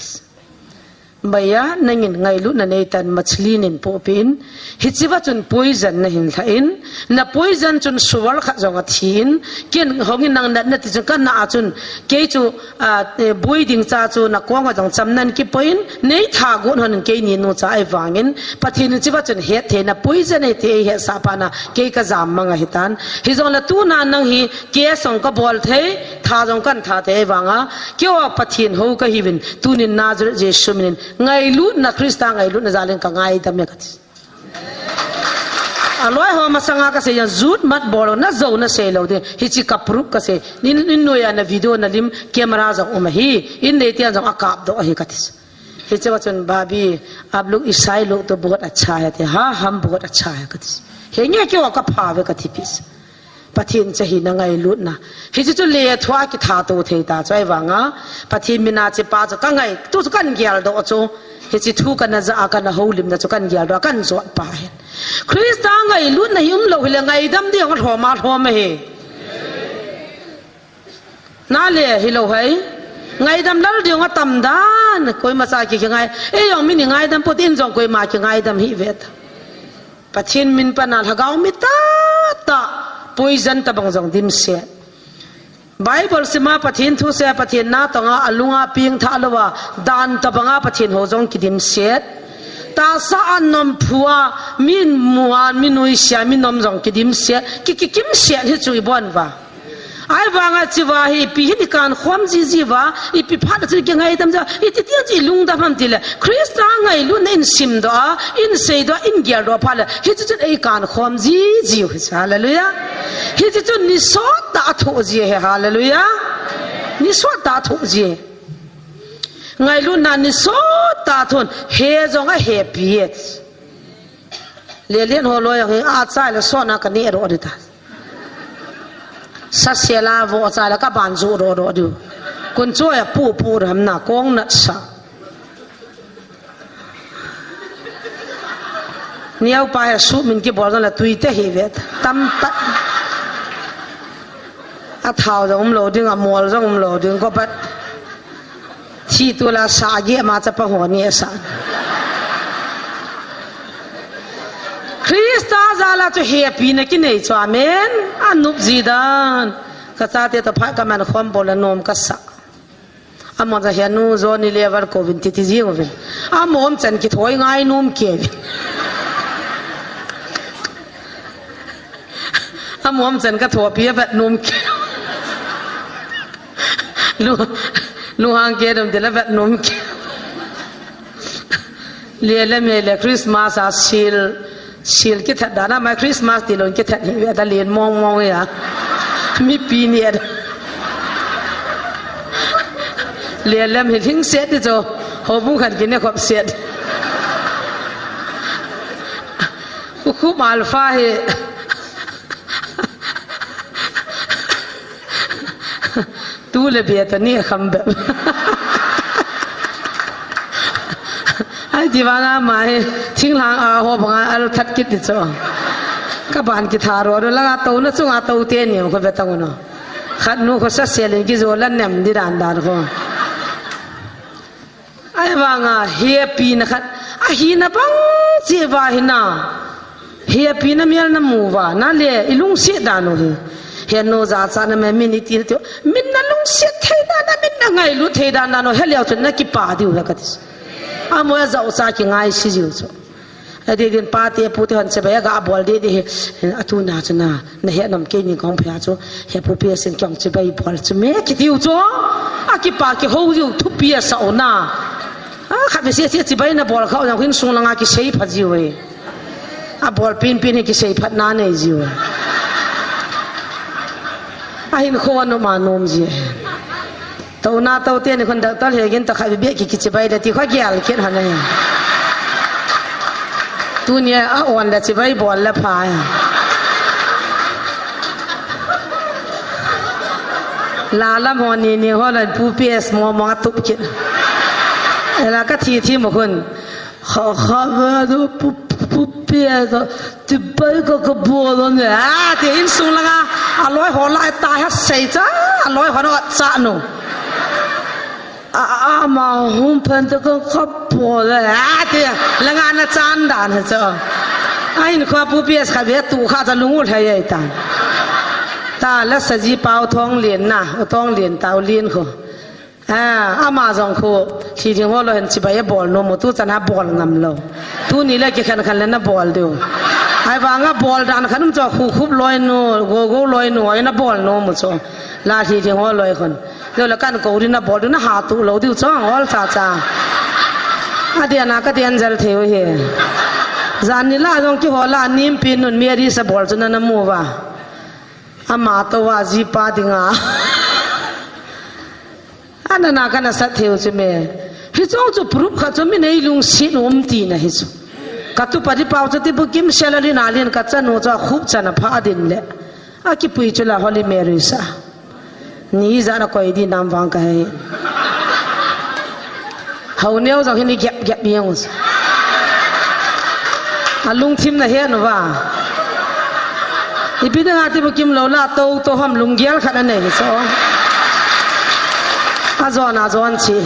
Baiya, nangin ngailutna neitan machli nin pohpeh in, hichea chun poison nahin lha in, na poison chun suwal khat jong athi in, ken hongin nang natna ti chun kana a chun, kei chu, a, eh, boi ding cha chu na kong a jong cham nan kipoi in, nei tha gon hon in keini nu cha ahivangin, Pathen in hichea chun hetthei na poison ahi ti eihetsah phat na, kei kajam mang ahitan. Hijongle tuna nang hi, case jong kabol thei, tha jong kan tha thei ahivanga, keiho Pathen hou kahiuvin, tunin Nazareth Jesu minin, ngailutna Christa ngailutna jalin kangaidam e kati. Aloi ho masanga kasei jong, jut mat bol lou, najou nasei lou ding, hiche ka proof kasei, nin, nin noiya na video nalim, camera jong um ahi, in neite jong akap doh ahi kati. Hichea chun, भाभी, आप लोग ईसाई लोग तो बहुत अच्छा है, ati, हाँ, हम बहुत अच्छा है, kati. Henge keiho kapha uve kati pis. Pathen cha hina ngailutna. Hiche chu lethua kithat to thei ta chu ahivanga. Pathen mina chepa chu kangai, tu chu kan geldoh chu. Hiche thu kana ja a kana houlimna chu kan geldoh a kan jot pa ahi. Christa ngailutna hi umlou hile ngaidam ding alhom alhom ahi. Nale hilou hai. Ngaidam lal ding atam dan. Koima cha ki, kingai. Eijong min i ngaidam put in jong koima kingaidam hih uve ta. Pathen min pan a lhagao mi tahtah, poison tabang jong dimset. Bible sima Pathen thusei a Pathen na tonga alunga pengthah louva, dan tabanga Pathen hou jong kidimset. Tahsa a nom phua, mi mua, mi nuisea, mi nom jong kidimset. Ki, ki, kimset hi chu ibon uva. Ahivanga hichea hi ipi hin ikankhom jiji uva, ipi phat a chu kingaidam ja, iti tia chu ilungdam ham tile, Christa ngailutna in simdoh a, in seidoh a, in geldoh phat le, hiche chun eikankhom jiji u hi, hallelujah. Hiche chun ni sot tah a thoh ji ahi, hallelujah. Ni sot tah a thoh ji. Ngailutna ni sot tah a thoh, he jong ahepi e. Lelen ho loi jong hi, achai le sot na kaneh doh ding ta. Sasela vo cha la kaban ju ro ro diu. Kun chu a pu pu ram na kong nat sa. Niau pa he su min kibol na la tui te hi vet. Tam pat. A thau jong um lou ding, a mol jong um lou ding ko pat. Thi tu la sa ge ma chapa ho ni sa. Christa jal a chu hepina kinei chu, amen. Anup ji dan. Ka chate toh phat ka man khom bol a nom kasa. Amon ja henu Johnny Lever kovin titi ji uvin. Amom chan kithoi ngai nom kei uvin. Amom chan ka thopi a vet nom kei. Lu, lu hang ke dom tila vet nom kei. Lele mele Christmas a sil, sil kithat dan a mai Christmas tilou kithat hi vet a len mong mong ya. Mipi ni et. Lele mi hing set ti chu. Houbung khat kine khop set. Ukhup Alpha hi. Tu le bia ta ni kham bep. Ai ti vanga mai, thinglhang a ho banga al that kit ti chu. Ka ban kitharo do langa to na chunga to te ni ko be tang no. Khat nu ko sa selin kijo la nem di dan dan ko. Ahivanga hepina khat, ahina bang cheh uva hina. Hepina mel namu uva, nale, ilungset dan u hi. Henu jachat na me min iti ti, min nalungset thei dan, na min nangailut thei dan, nanu heleu chun nakipah diu hi kati. Amo ajao cha kingaise jiu chu. Adeh din pate pute hon chibai aga bol deh deh hi, atu na chu na, nahet nom keini kong pha chu, he pu pi asin kong chibai bol chu me kitiu chu, akipah kihou jiu thupi asao na. A, khat vese se chibai nabol khau jong hin sung langa kisei pha jiu e. Abol pin pin hi kisei phat na nei jiu e. Ahin kho nom a nom ji e. Touna tote ni khun doctor hegin to khat bia ki kichibai da ti kho gial kit hana hi. Tunia a on la chibai bol la pha ya. La lam ho ni ni ho la pu P S mo mo tup kit. Ela ka thi thi mo khun. Kha, kha, ve do, pu, pu, pu, pi, e, do, ti bai ka, ka, bo, do, ne. A, ti in sung langa, a loi ho la, ta, ha, sei cha, a loi ho no, cha, no. A, a, ama hung phan te ka, ka bol le, a, ti, langa na chan dan ha cho. A in kho pu pias kha ve tu kha cha lungu lhai ai tan. Ta la sa ji pau thong lien na, u thong lien ta u lien kho. A, ama jong kho, thi ding ho lo hen chibai bol nom u tu chan ha bol ngam lo. Tuni le kikhen khen le na bol diu. Ai vanga bol dan khan um cho khu khup loi nu, go go loi nu, ai na bol nom u cho. La thi ding ho loi khon. Lo la kan ko ri na bol du na ha tu lo diu chong ol cha cha. A dia na ka dian jal theu he. Jan ni la jong ki ho la nim pin nun Mary sa bol chu na na mu va. Ama to wa ji pa dinga. Ana na ka na sat theu chu me. Hi chong chu proof kha chu mi nei lungsit um ti na hi chu. Ka tu pa di pau chu ti bu kim salary na lin ka chanu chu khup chana pha din le. A kipui chu la Holy Mary sa. Ni ja na koi di nam vang ka he. Hau neo jong hini gep gep yang us. A lungthim na he no va. Ipi na ti bu kim lo la to to ham lunggel khat anei so. A zon a zon chi.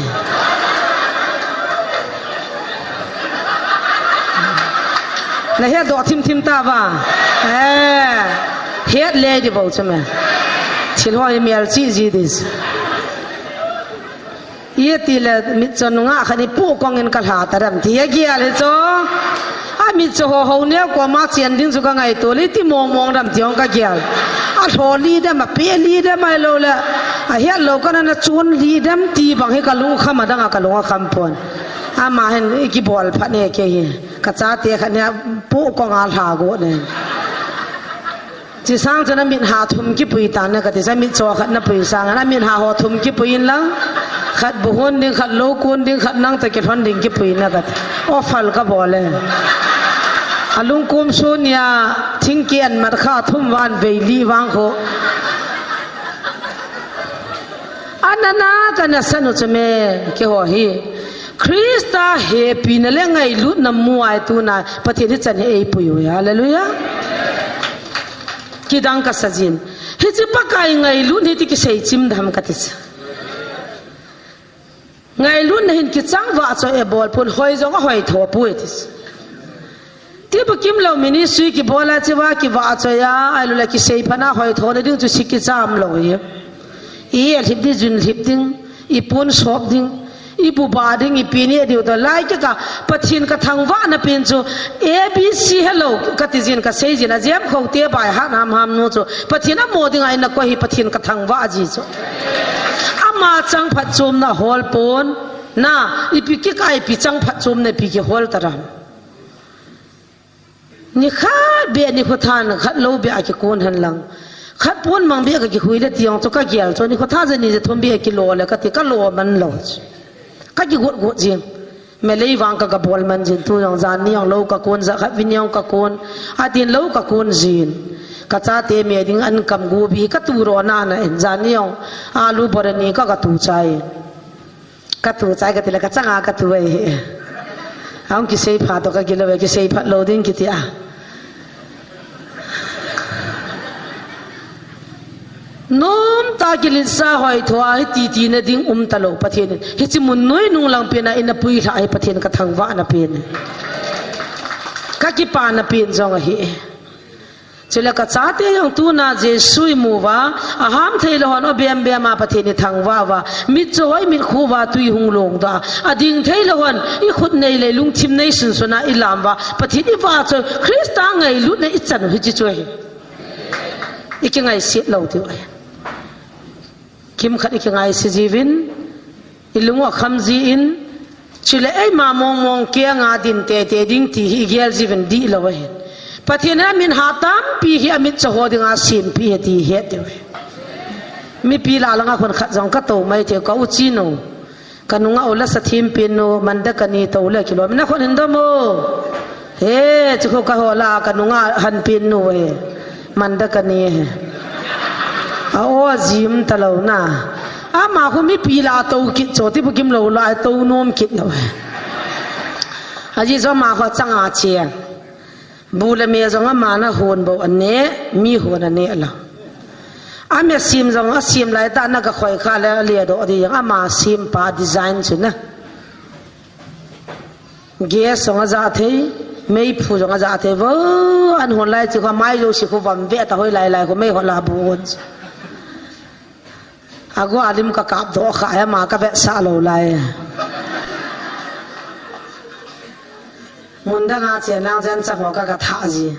Na het doh thim thim ta va. Eh. Het le di bo chu me. Thil ho hi mial chi ji dis. Ye ti le mit cho nunga khani pu kong in ka hla ta ram ti ye gial he cho. A mit cho ho ho ne ko ma chian ding chu ka ngai to le ti mong mong ram ti ong ka gial. A hlo li dem a pe li dem ai lo le. A het lo ka na na chun li dem ti bang he ka lu kham a dang a ka lu kham pon. Ama hen i kibol phat ne ke hi. Ka chate khat nia pu kong a hla go ne. Chi sang chun a mit ha thum kipui tan na ka ti sa mit cho khat na pui sang a mit ha ho thum kipui in lang. Khat bu hon ding, khat lo kun ding, khat nang ta ki thon ding kipui na ka ti. O fal ka bol e. A lung kum su nia thing ki an mat kha thum van vei li vang kho. Anana ka na sanu chu me ki ho hi. Krista hepina le ngailutna mu ai tuna Pathen hi chan hi ei pui u. Hallelujah. Kidang ka sa jin. Hichi Pakai ngailut hi ti kisei chim dam ka ti sa. Ngailutna hin kichang vah choi e bol pun hoi jong a hoi tho pui ti sa. Ti bu kim lo ministry kibol a chi va kivah choi a, ai lo le kisei phana hoi tho na ding chu si kicham lo hi. I lhip ding, jun lhip ding, i pun sop ding, i bu ba ding, i pi ni diu to lai ke ka, Pathen ka thangvah na pen chu, A B C hello, ka ti jin ka sei jin a jem kho te bai ha nam ham nu chu, Pathen a mo ding ai na ko hi Pathen ka thangvah ji chu. Ama chang phat chom na hol pon, na, i pi ki kai pi chang phat chom na pi ki hol ta ram. Ni khat beh ni khothan khat lo beh a kikun hen lang. Khat pon mang beh ka kihui le tiang chu ka gial chu ni khotha je ni je thum beh kilo le ka ti ka lo man lo. Ka kigot got jing. Me lei vang ka ka bol man jin tu jong jan ni jong lo ka kun ja khat vin jong ka kun. A tin lo ka kun jin. Ka chate me ding an kam gu bi ka tu ro na na en jan ni jong. Alu bora ni ka ka tu chai. Ka tu chai ka ti le ka changa ka tu ai he. Aung kisei pha to ka gilo ai kisei phat lo ding kiti a. Nom ta kilin sa hoi thua hi ti ti na ding um ta lo Pathen. Hi chi mun noi nung lang pena ina pui hla hi Pathen ka thangvah na pen. Ka kipa na pen jong ahi. Chule ka chate jong tuna Jesu i mu va, a ham thei lo hon o bem bem a Pathen i thangvah va, mit cho hoi mit khu va tui hung long da, a ding thei lo hon i khut nei le lungthim nei sun sun a i lam va, Pathen i va cho Krista ngailutna i chan hi chi cho hi. I ki ngai sit lo ti ai. Kim khat i ki ngai si jiuvin, i lung a kham ji in, chule eima mong mong kianga din te te ding ti hi i gel jiuvin di lo ahin. Pathen a min ha tampi hi a mit cho ho dinga simpi he ti he ti ve. Mipi la langa khun khat jong ka to mai te ka u chi no. Ka nunga u la sa thim pin nu manda ka ni to le kilo. Mina khun hin do mo. He, chu khu ka ho la ka nunga han pin nu he. Manda ka ni he. A o jim ta lo na. Ama khu mipi la to kit cho ti bu kim lo la to nom kit lo he. A ji jo ma ho changa che. Bu le me jong ama na hon bo ane, mi hon ane lo. Ama sem jong asem lai tah na ka khoi kha le le doh ding, ama sem pa design chu na. Gas jong aja thei, meiphu jong aja thei vo, an hon lai chu kha mai jouse khu vam ve ta hoi lai lai khu mei hon la bu hon. Agu alim ka kap doh kha, ama ka vetsah lou lai. Mun dang a chen lang chen chang ho ka ka thah ji.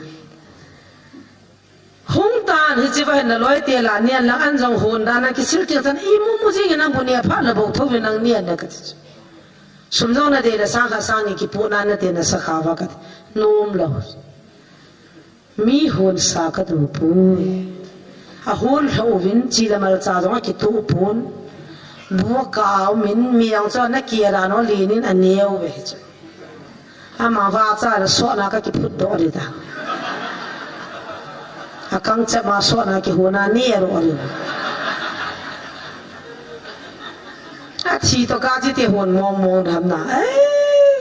Hung tan hiche va hin na loi te la nian lang an jong hon dan a kisil tiang chan i mu mu jing in an bu ne pha na bo tho vin nang nian na ka ti. Sum jong na de la sang kha sang ni kipu na na te na sa kha va ka ti. Nom lou. Mi hon sa ka tu pun. A hon lhou vin chi la mal cha jong a kitu pun. Bu ka au min mi ang cho na kia dan ho linin a neo ve chu. Ama va cha la so na ka kiphut doh di ta. A kang cha ma so na ki hon a ni ero ero. A thi to ka chi te hon mong mong dam na. Eh.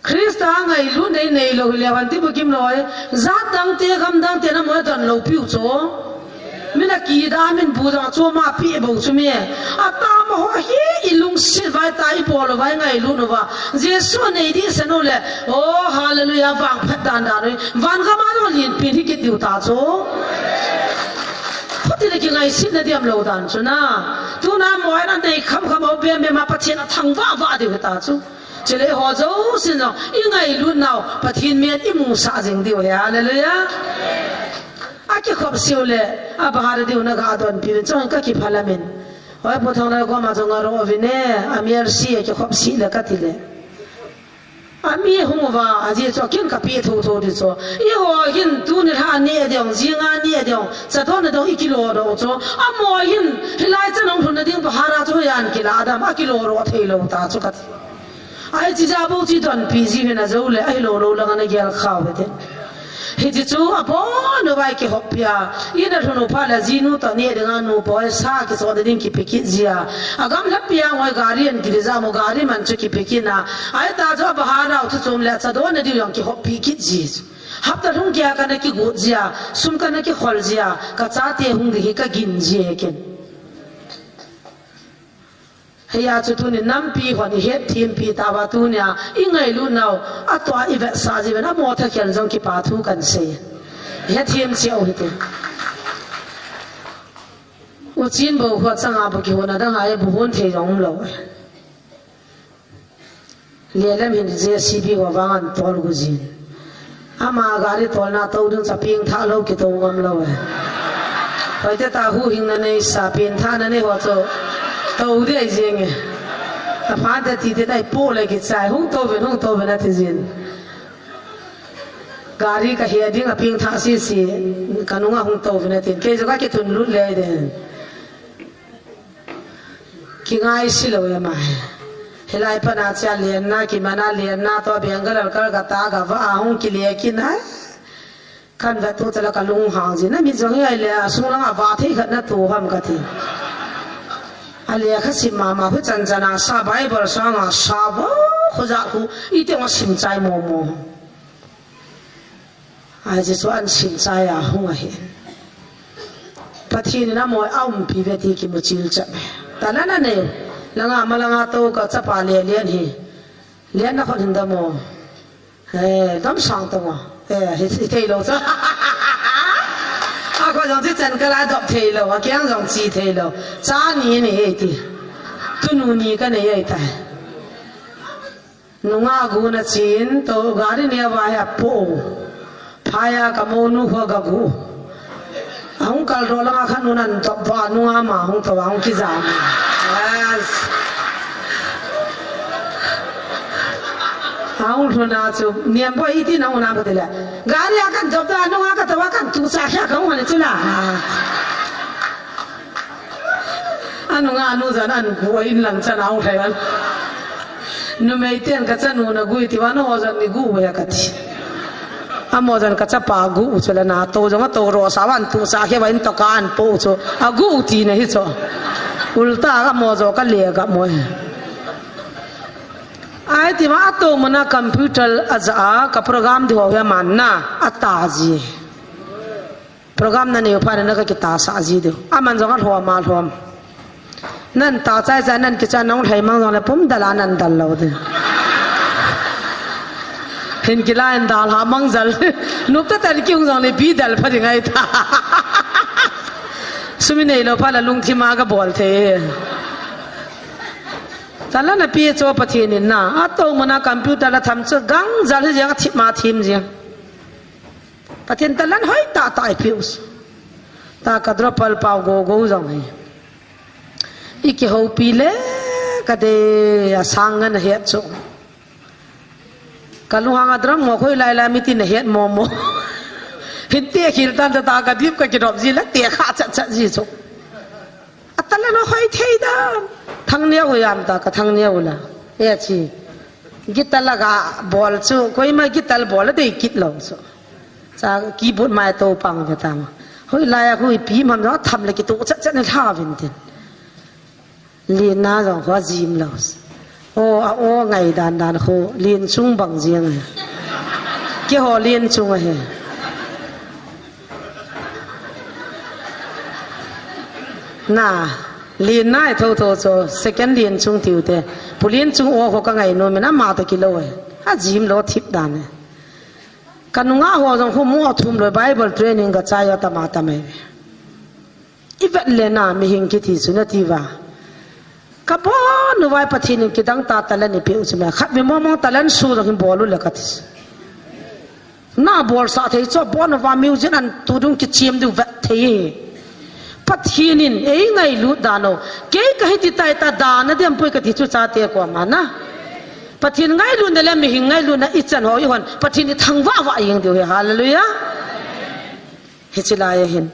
Krista ngailut nei nei lou le van ti bu kim loi. Jat dang te gam dang te na mo don lou piu cho. Min a kida min bu jong chu ma pi bo chu mi. A ta ma ho hi i lungsit vai ta i bol vai ngailut nu va. Jesu nei di se nu le. Oh, hallelujah, vang phat dan dan nu. Van gam a jong lin pin hi kit diu ta chu. Khuti le ki ngaisit na diam lou dan chu na. Tu na mo na nei kham kham o be me ma Pathen a thang va va diu ta chu. Chule ho jousen jong i ngailut nau Pathen min i musah jeng diu ahi. Hallelujah. A kikhop siu le a bahar diu na ga donpi vin chong ka kiphalam in. Hoi pu thong na ko ma jong a ro vin e, a mial si a kikhop si le ka ti le. A mi hung va a ji cho kin ka pi tho tho di cho. I ho hin tuni lha ni a diong, ji nga ni a diong, sa thon na dong i kilo do cho. A mo hin hilai cha nong thun na ding bahar a cho yan kila dam a kilo ro thei lou ta cho ka ti. Ai chi ja bo chi donpi ji hin a jo le, ai lo lo lang a na gel khau ve te. Hiti chu a bon u vai kihop pia. I na thunu pha la ji nu to ni ding a nu po sa ki so ding ki pikit ji a. A gam la pia ngoi gari an ki ja mo gari man chu ki pikit na. Ai ta jo bahar a chu chom le cha do na di yang kihop pi kit ji. Hapta lhung kia ka na kigut ji a. Sum ka na kikhol ji a. Ka chate hung di hi ka gin ji he ken. Hia chu tuni nampi hon i hetthem pi ta va tunia i ngailut nau a tua i vetsah ji ven a mo tha khel jong kipa thu kan sei. Hetthem cheu hite. U chin bo hua changa bu kihon a dang a e bu hon thei jong um lou. Lelem hin J C B ho vang an tol gu jin. Ama gari tolna to ding cha ping tha lo ki to ngam lo e. Hoi te ta hu hing na nei sa pin tha na nei ho cho. To de ai jing e. A phan te ti te nai po le ki chai hung to ven hung to ven a ti jin. Gari ka he ding a ping tha si si ka nunga hung to ven a tin. Kei jo ka ki tun lut le den. Kingai si lo ya mai. Hilai pana cha lian na, ki mana lian na, to Bengal kal ka ta ga va a hung ki le ki na. Kan va tu chala ka lung hang ji na mi jong hi ai le a sung lang a va thei khat na tu ham ka ti. A le kha sim ma ma hu chan chan a sa Bible sang a sa ba khu ja khu i te ma sim chai mo mo. Ai Jesu an sim chai a hung ahi. Pathen in a moi a umpi ve ti kimu chil chap. Ta na na ne. Langa ma langa to ka chapa le lian hi. Lian na khon hin da mo. Eh, dam sang to mo. Eh, hi, hi thei lo cha. A ko jong chi chan ka la dop thei lo. A kiang jong chi thei lo. Cha ni ni he ti. Tu nu ni ka ne ye ta. Nunga gu na chin, to gari ni a va he a po. Phaya ka mo nu ho ga gu. A hung kal ro langa khan nu nan to va nunga ma hung to hung ki ja. Yes. A hung thuna chu niam bo i ti na una ko tele. Gari a kan jop da nunga ka to va kan tu cha kha ka hung ne chu la. Anu nga anu jan an gu a in lang chan au thai an. Numei ten ka chanu na gu i ti va na ho jan ni gu ve ka ti. A mo jan ka chapa gu u chu la na to jong a to ro sa van tu sa khe va in to ka an po u chu. A gu u ti na hi chu. Ulta ka mo jo ka le ka mo. Ai ti va a to mo na computer a ja a ka program di ho ve man na a ta ji. Program nanei u phat le na ka kitahsa ji diu. Aman jong alhom, alhom. Nan tah chai chai nan kicha nong lhai mang jongle pum dal a nan dal lou ding. Hin kila in dal ha mang jal. Nup tah tah in kihung jongle bi dal pha ding ahi ta. Sum inei lou phat le lungthim a ka bol thei. Talent ape chu Pathen in na. Ato mana computer la tham chu gang jal hi jeng a thip ma thim jeng. Pathen talent hoi tah tah eipeh u chu. Ta ka dropper pau go go jong hi. I kihoupi le ka dei a sang ngan a het chu. Ka lunghang a drum mo khoi lai lai mitin a het mo mo. Hin te khil tan ta ka dip ka kidop ji la te kha chat chat ji chu. A talent a hoi thei dan. Thang neo u jam ta ka thang neo u la. E chi. Guitar la ga bol chu, koima guitar bol a dei kit lou chu. Cha keyboard mai to pang ve ta ma. Hoi lai a hoi pi mam jong tham le kitu chat chat ni lha vin tin. Lin na jong ho jim lou. O a o ngai dan dan ho lin chung bang jing a. Ke ho lin chung a he. Na, lin nai tho tho cho, second lin chung tiu te. Pu lin chung o ho ka ngai no, mina ma to kilo e. A jim lo thip dan e. Ka nunga ho jong ho mo thum lo Bible training ka chai yo tama tama e. I vet le na, mihing kiti chu na ti va. Ka bol u vai Pathen in kidang tah talent eipeh u chu me. Khat ve mong mong talent su jong hin bol u le ka ti. Na bolsah thei chu, bon va music an tu dung kichim diu vet thei. Pathen in ei ngailut dan u. Kei ka hiti tai ta dan a dem pui ka ti chu chate koma na. Pathen ngailutna le mihing ngailutna i chan ho i hon. Pathen i thangvah vah jeng diu hi. Hallelujah. Hichi lai a hin.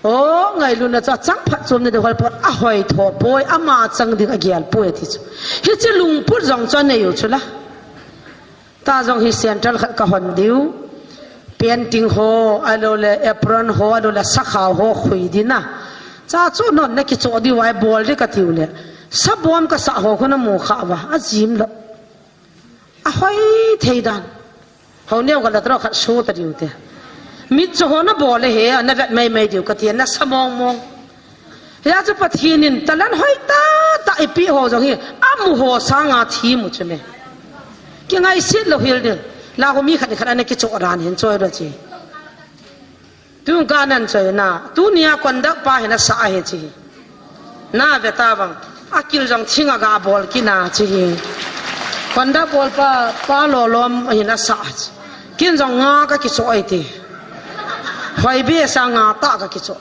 O, ngailutna chu achang phat chom na ding hol poi, ahoi tho poi, ama chang ding agel poi ati chu. Hichi lungput jong chu anei u chu la. Ta jong hi central khat ka hon diu. Painting ho, ahilou le apron ho, ahilou le sakhao ho khui ding na. Cha chu non na kichoh diu a bol ding ka tiu le. Sabom ka sah ho khu na mu kha va, ajim lou. Ahoi thei dan. Ho neo ka la tro khat su ta diu te. Mit cho ho na bol e he, na vet mai mai diu ka ti na sa mong mong. Hia chu Pathen in talent hoi tah tah eipeh ho jong hi, amu ho sanga thi mu chu me. Ki ngaisit lou hel ding. La ho mi khat ni khat ana kichoh dan hin choi lo chi. Tun ka nan choi na, tunia conduct pa hin asa ahi chi. Na ve ta vang, akil jong thing a ga bol kit na chi hi. Conduct bol pa, pa lolom hin asa chi. Kin jong nga ka kichoh ai ti. Hoi be sa nga tah ka kichoh.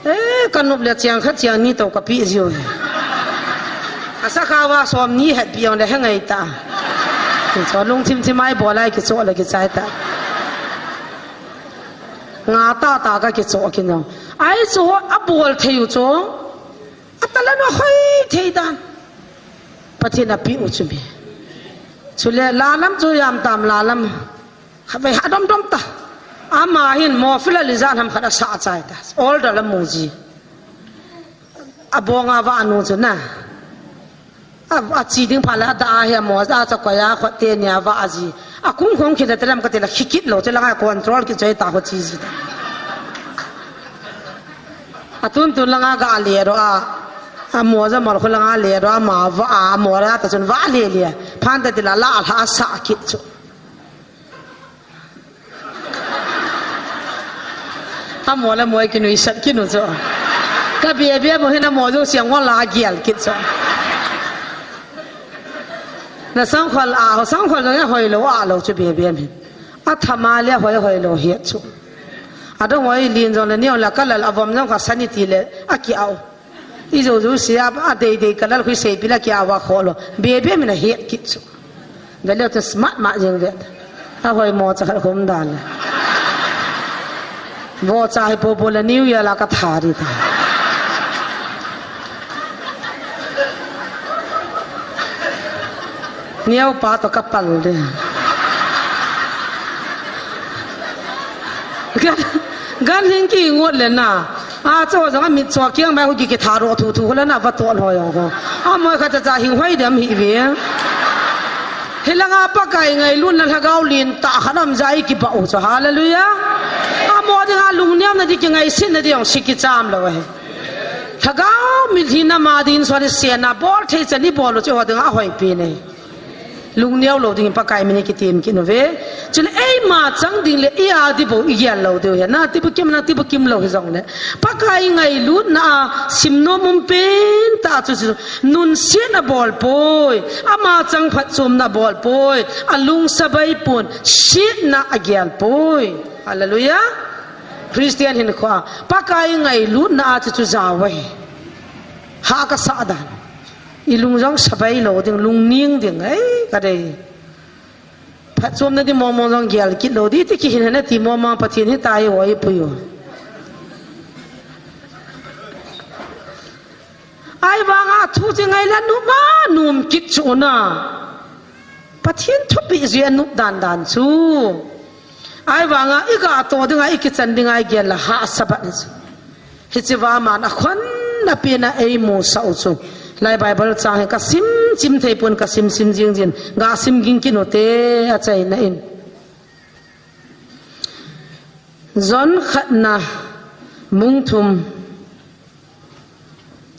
Eh, ka nup le chiang khat chiang ni to ka pi jiu hi. Asa ka va som ni het pi jong le he ngai ta. Kichoh lungthim thim ai bol ai kichoh le kichai ta. Nga tah tah ka kichoh kit nau. Ai chu abol thei u chu. A talent a hoi thei dan. Pathen a pe u chu mi. Chule la lam chu jam tam la lam. Khatvei ha dom dom ta. Ama hin mo fila li jan ham khat asa chai ta. All the la mu ji. Abong a va nu chu na. A, achi ding pha la da a hi amo ja cha ko ya kho te nia va a ji. A kung khong khit le telam ka te la khikit lo che la nga control ki choi ta ho chi ji ta. A tun tun la nga ga le ro a. Amo ja mol kho la nga le ro ama va a amo ra ta chun va le le. Phan ta ti la la a lha sa kit chu. Amo le moi kinu isat kinu cho. Ka bia bia mo hina mo jo siang wala gial kit cho. Na sangkhol a, ho sangkhol jong ya hoi lo a lo chu bia bia min. A thama le hoi hoi lo hiat chu. A dong hoi lin jong le nion la kalal avom jong ka sanity le a ki au. I jo jo sia a dei dei kalal khui sei pila ki awa kholo. Bia bia min a hiat kit chu. Vele to smart ma jing ve. A hoi mo cha khat khum dan le. Vo cha hi po po le New Year la ka tha ri ta. Niau pa to ka pal de. Gan, gan hin ki ngot le na. A cho jong a mit cho kiang mai hu ki ki tha ro thu thu la na va ton ho jong ho. A moi kha cha cha hing hoi dem hi ve. Hilanga Pakai ngailutna lhagao lin tah khat am jai ki ba u cho. Hallelujah. Mo dinga lungneuna di kingaisetna di jong si kicham lou ahi. Lhagao mitlhi nama din soni sena bol thei chan ibol u chu ho dinga hoipi nei. Lungneo lou dingin Pakai min i kitim kit uve. Chule eima chang ding le i a di bou i gel lou diu ahi. Na tibukim na tibukim lou hijongle Pakai ngailutna a simnom um pen tah chu chu nunsiatna abol poi. Ama chang phatchomna abol poi. Alung sabai pon, siatna agel poi. Hallelujah. Christian hinkhoa Pakai ngailutna a chu chu jao ahi. Ha kasah dan. I lung jong sabai lou ding, lungning ding, ei, kadei. Phatchomna di mong mong jong gel kit lou di, ti kihin hana ti mong mong Pathen hitia eiho eipui u. Ahivanga thu chi ngaila numa, num kit chu na. Pathen thupeh jui a nop dan dan chu. Ahivanga i gah toh dinga, i kichan dinga i gel le hahsa bat ahi chu. Hiche va aman akhonna pena eimusah u chu. Lai Bible chang hi kasim chim thei pon kasim sim jing jin. Gasim ging kit u te achaina in. John khatna bung thum.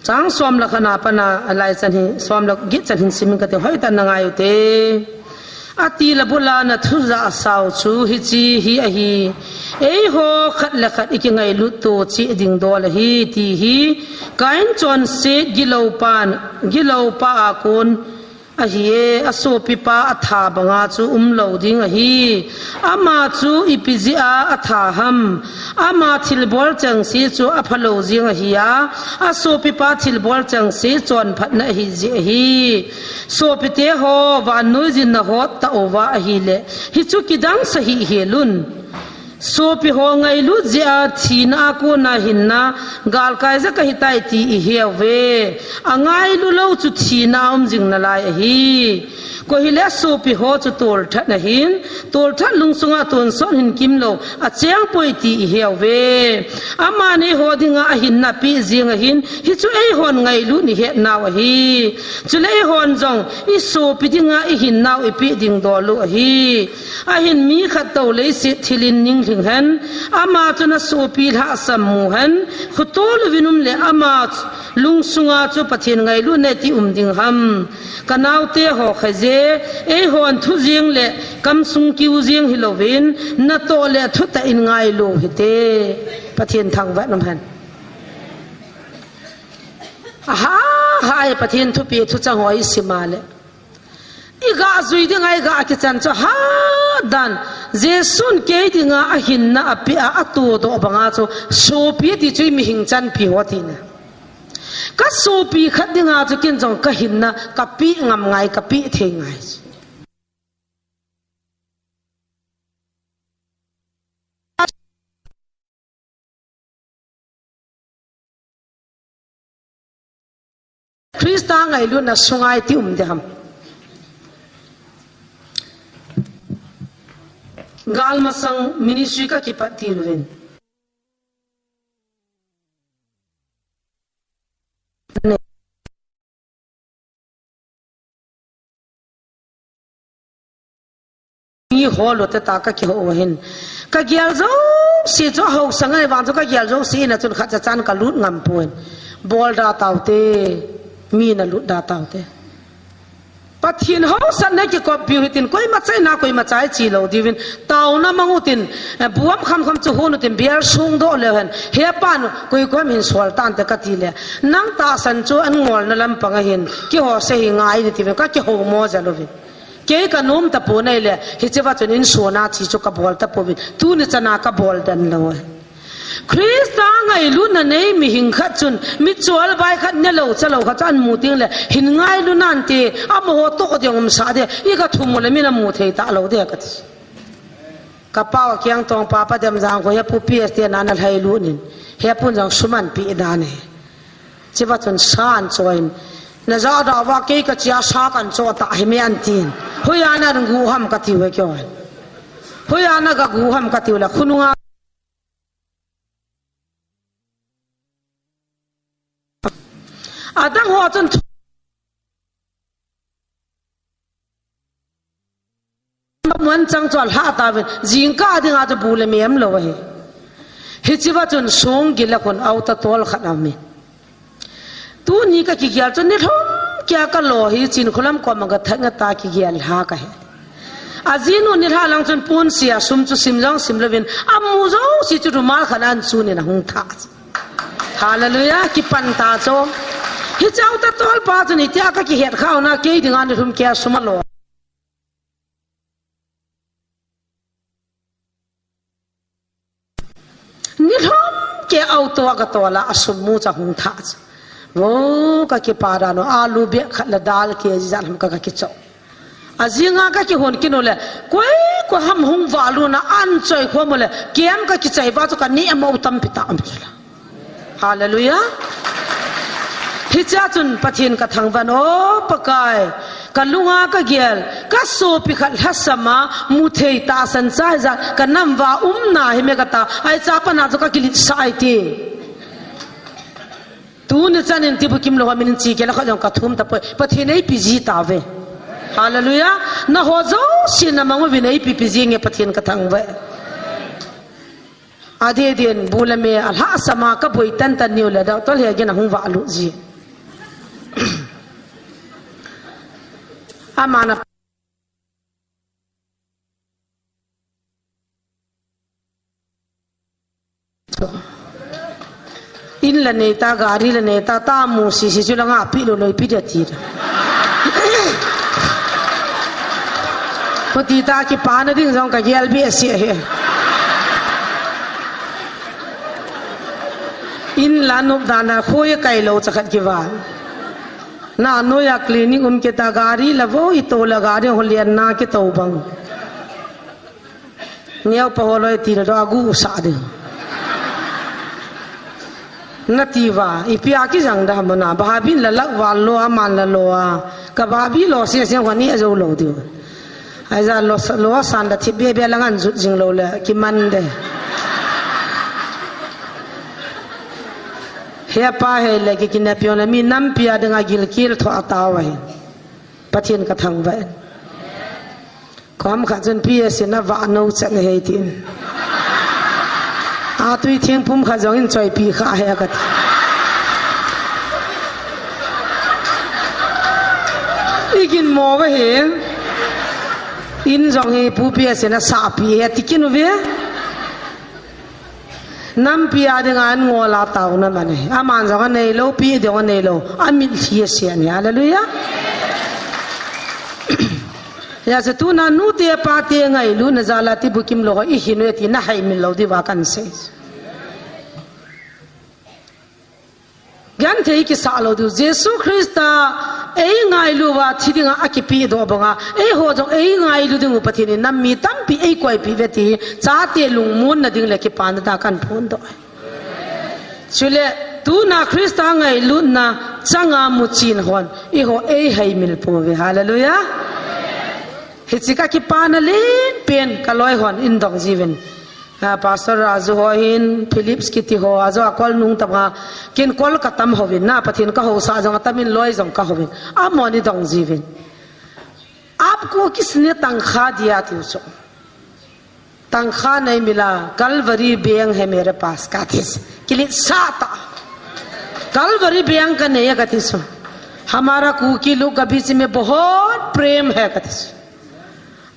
Chang som le khatna a pat a lai chan hi, som le get chan hin simin kati, hoitah in na ngai u te. Ati le bula na thu jahsau chu hiche hi ahi. Eiho khat le khat i kingailut to cheh ding dol ahi, ti hi Kain chonset gilou pan, gilou pa a kon ahi e, asopipa atha banga chu umlou ding ahi. Ama chu ipi jeh a atha ham? Ama thilbol chengse chu aphalou jeng ahi a, asopipa thilbol chengse chonphatna ahi jeh ahi. Sopite ho, vannoi jin na hot tauva ahile, hichu kidang sah hih hel un. Sopi ho ngailut jeh a thina a kona hinna, galkai ja kahitai ti i heuve. Angailu lou chu thina a um jing nalai ahi. Koi hile sopi ho chu tolthat ahin, tolthat lungsunga tonsot hin kimlou acheng poi ti i heuve. Aman eiho dinga ahinna apeh jeng ahin, hichu eihon ngailut i hetnau ahi. Chule eihon jong i sopi dinga i hinnau i peh ding dol u ahi. Ahin mi khat tou leiset thilin ninglhing hen, ama chun asopi lhahsam mu hen, khotol uvin um le ama lungsunga chu Pathen ngailutna iti um ding ham? Ka naote ho, khaije, eihon thu jeng le kamsung kiu jeng hilouvin, natoh le thutah in ngailu hite. Pathen thangvah in um hen. Aha, hai Pathen thupeh thuchang ho i sim a le. I gah jui dinga i gah kichan chu ahat dan. Jesun kei dinga ahinna apeh a, atodoh banga chu sopi ati chu i mihing chanpi ho tina. Ka sopi khat dinga chu ken jong ka hinna ka peh ngam ngai, ka peh thei ngai. Christa ngailutna sunga iti um ding ham? Gal masang ministry ka kipat til uvin. Mi hol u te ta ka kihou u ahin. Ka gel jouse chu ahaosang ahi vang chu ka gel jouse in a chun khat cha chan ka lut ngam poi. Bol da taute. Mi na lut da taute. Pathen haosatna kikop piu hitin, koima chaina koima chai chi lou diuvin, taona mang utin, eh, buam kham kham chu hun utin, bial sung doh leu hen, hepan koi koim hin sol tante ka ti le, nang tahsan chu an ngolna lampang ahin, kihou se hi ngai ni tiuvin, ka kihou mo jal uvin. Kei ka nom tapou nai le, hiche va chun insung a chi chu ka bol tapouvin, tuni chana ka bol den lou. Christa ngailutna nei mihing khat chun, michol bai khat ne lou, cha lou khat chu amu teng le, hin ngailu nante, amaho toh ding umsah de, i ka thum u le min amu thei talou de ka ti. Ka pau a kiang tong pa pa dem jang ko he pu P S te na na lhai lut in, he pun jang suman pi dan e. Chiva chun san choin, na ja da va kei ka chia sa kan cho ta hi me an tin. Hoiya na gu ham ka ti ve kyo. Hoiya na ga gu ham ka ti le, khununga Adang ho chun thu-, mun chang chu alha tauvin, jingkah dinga chu bu le mem lou ahi. Hichea chun song gila khun auta tol khat aum in. Tuni ka kigel chu nilhum kia ka lo hi Chinkholam koma ka thang a ta kigel ha ka he. Ajinu nilha lang chun ponsia sum chu sim jong sim louvin amu jouse chu rumal khat a an chun in ahung tha. Hallelujah, kipan ta chu. Hichea auta tol pa chun itia ka kihet khau na kei dinga nilhum kia sum alo. Nilhum kia auto a ka tol a, asum mu cha hung tha cha. Vo ka kipa dan u, alu bag khat le dal kg jat ham ka, ka kicho. Ajinga ka kihon kit u le, koi koi ham hung valut na an choi khom u le, kem ka kichai va chu ka ni amo tampi ta am chu la. Hallelujah. Hichea chun Pathen ka thangvah in, O Pakai, ka lunga ka gel, ka sopi khat lhasam a, mu thei tahsan chai jat, ka nam va um na hi me ka ta, ai cha pa na chu ka kilit sa ai ti. Tuni chan in Tibukim lou a min chi ke la kha jong ka thum ta poi, Pathen eipi ji ta ve. Hallelujah. Na ho jouse na mang uvin eipi pi ji nge Pathen ka thangvah e. Adeh din bu le me a lhasam a ka boi tan tan niu le dau tol he gin ahung valut ji. Amana in la nei ta, gari la nei ta, ta mu sisi chu la nga pi lou lou pi dia ti. Khuti ta kipana ding jong ka gel behseh e. In la nop dan a khoi kai lou cha khat kival. Na noia clinic um kit a gari la vo i to la gari ho lian na kito bang. Neo pa ho loi til do agu sa de. Na ti va, ipi a kijang da mana, ba bin la lak va lo a man la lo a. Ka ba bi lo se se wa ni a jo lo de. Ai ja lo sa, lo san da thi be be la ngan jut jing lo le, ki man de. He pa he le ki kin na pion mi nam pia de nga gil kil tho a ta wa hi. Pathen ka thangvah e. Kom khat chun P S in a vah no chat na hei tin. A tui thing pum khat jong in choi pi kha he ka ti. I gin mo ve he. In jong he pu P S in a sa pi he ti kin u ve. Nampi a dinga an ngol a tauna man ahi. Aman jong anei lou, pi ding anei lou. Amit hi a sian hi. Hallelujah. Ya se tuna nute pate ngailutna jal a Tibukim lou ho i hin u e ti na haimil lou diu va kan sei. Genthei kisah lou diu. Jesu Christa ei ngailu uva thi dinga akipe doh banga, eiho jong ei ngailu diu Pathen in nam mi tampi ei koipi uve ti hi, chate lungmonna ding le kipana da kan phondoh. Chule, tuna Christa ngailutna changa muchen hon, eiho ei haimil pouve. Hallelujah. Hiche ka kipana lenpen ka loi hon in dong jiuvin. Ah, Pastor Raju ho hin, Phillips kiti ho, ajo a kol nung tama, kin kol ka tam hovin, na Pathen ka hosa jong atam in loi jong ka hovin. Amon i dong jiuvin. आपको किसने तनख्वाह दिया ati u chu. तनख्वाह नहीं मिला, Calvary Bank है मेरे पास, kati chu. Kilit sa ta. Calvary Bank ka nei e kati chu. हमारा कुकी लोग के बीच में बहुत प्रेम है kati chu.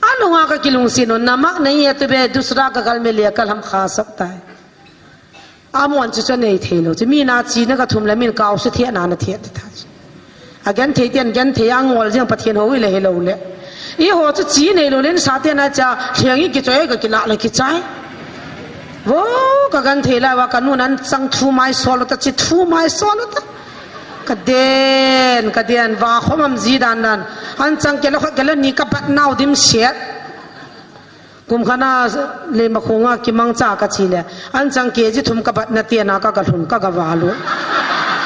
Alunga ka kilungset u, नमक नहीं है तो बे दूसरा का गल में लेकर हम खा सकता है. Amon chu chu nei thei lou. Chu mi na chi na ka thum le min kau se thia na na thia ta chu. Agenthei ten genthei a ngol jeng Pathen ho i le hilou le. Eiho chu chi nei lou le sa te na cha theng i kichoi ka kila le kichai. Vo ka genthei lai uva ka nun an chang thu mai sol ta chi thu mai sol ta. Ka den, ka den, va khom am ji dan dan. An chang kilo khat kilo ni ka bat nau dim siat. Kum khat na Leimakhong a kimangcha ka che le. An chang kg thum ka bat na te na ka ka lhun ka ka valut.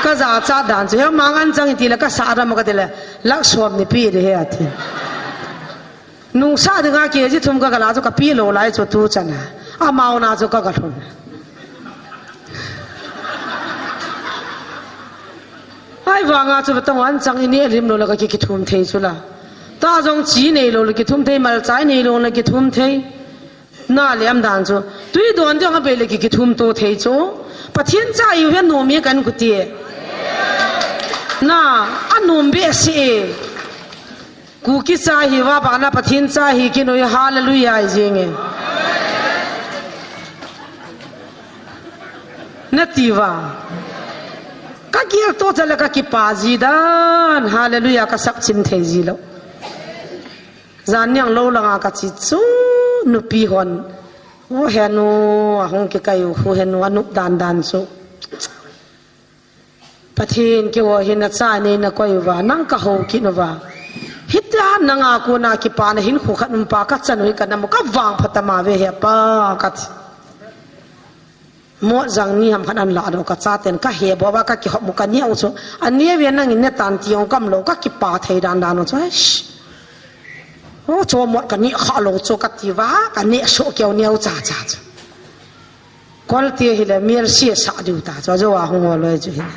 Ka jachat dan chu. He mang an chang i ti le ka sa ram ka ti le. Lakh som ni pe de he ati. Nungsa dinga kg thum ka ka la chu ka pe lou lai chu tu chan a. Amau na chu ka ka lhun. Ahivanga chu vatang an chang i neh lim lou le ka ki, kithum thei chu la. Ta jong chi nei lou le kithum thei, malchai nei lou le kithum thei. Na le am dan chu. Tui don ding a bei le ki kithum to thei chu. Pathen cha iu he nom e kan kuti. Na, a nom behseh e. Kuki cha hi va bana Pathen cha hi kinoi hallelujah i jing e. Na ti va. Ka gel to cha le ka kipa ji dan hallelujah ka sak chin thei ji lou. Jan niang lou langa ka chi chu nupi hon. O henu, a hung kikai u, hu henu, a nup dan dan chu. Pathen keiho hin a cha nei na koi uva, nang ka ho kit uva. Hitia nanga kona kipana hin khu khat um pa ka chan u hi ka nam u ka vangphat tama ve he pa ka ti. Mot jang ni ham khat an la do ka chaten ka he bo ba ka kihop mu ka neu chu. A neu ve nangin ne tan ti ong kam lou ka kipa thei dan dan u chu. Eish. O chu mot ka ni kha lou chu ka ti va ka ne so keu neu cha cha chu. Kol ti hi le mial si sa diu ta chu jo a hung o loi chu hi.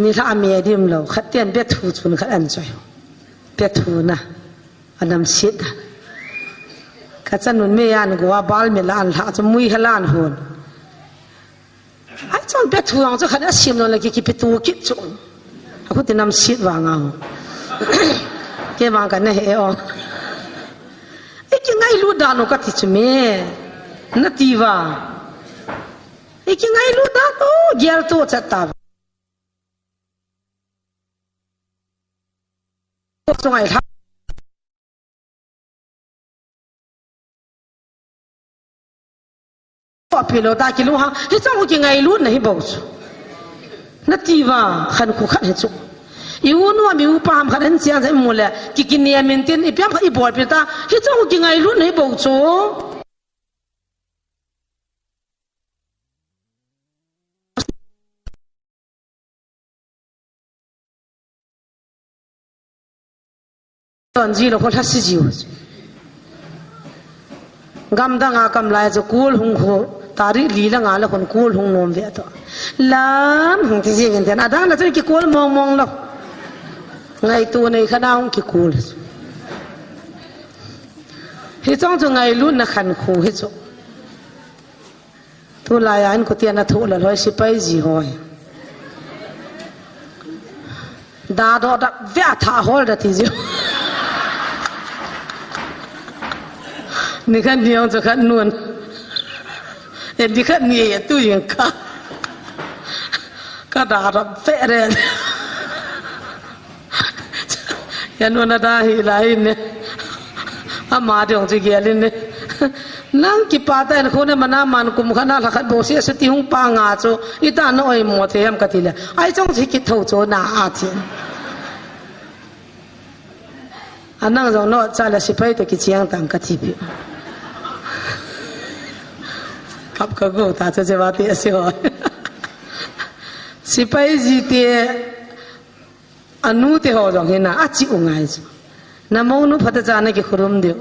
Ni hla a mi a dim lo, khat tian be thu chun khat an choi. Be thu na, a nam sit na. Ka chan nun me an gua bal me la an hla chu mui hla an hon. Ai chon be thu ang chu khat a sim lo la ki ki pe tu kit chu. A khu ti nam sit vang a ho. Ke vang ka na he o. I ki ngailut dan u ka ti chu me. Na ti va. I ki ngailut dan u, gel to chat ta. Ko chu ngai lha. Ko pi lo ta ki lu ha. Hi chang u ki ngailut na hi bo chu. Na ti va khan khu khan hi chu. I u nu mi u pa ham khan an chiang sa mu le. Ki ki ne min tin i piam kha i bol pi ta. Hi chang u ki ngailut na hi bo chu. Ton ji lo ko lha si jiu. Gam dang a kam lai chu kul hung khu, tarik li la nga la khun kul hung nom ve to. Lam hung ti ji vin ten, adang la chu ki kul mong mong lo. Ngaitu nei khana hung ki kul. Hi chong chu ngailut na khan khu hi chu. Tulai a in kutia na thu la loi sipai ji hoi. Da do da ve a tha hol da ti ji. Ni khan ni ong chu khan nun. E ni khan ni e tu yin ka. Ka da da ve re. Yan wana da hi lai ne. Ama dong chi gel in ne. Nang kipa ta en khone mana man kum khana lha khat bo si asa ti hung pa nga chu. Ita na oi mo the yam ka ti le. Ai chong chi ki tho cho na a thi. Anang jong no cha le sipai to ki chiang tang ka ti pi. Kap ka go ta cha che wa ti ase ho. Sipai ji te Anu te ho jong hina, a chi u ngai chu. Na mou nu phate cha na ki khurum diu.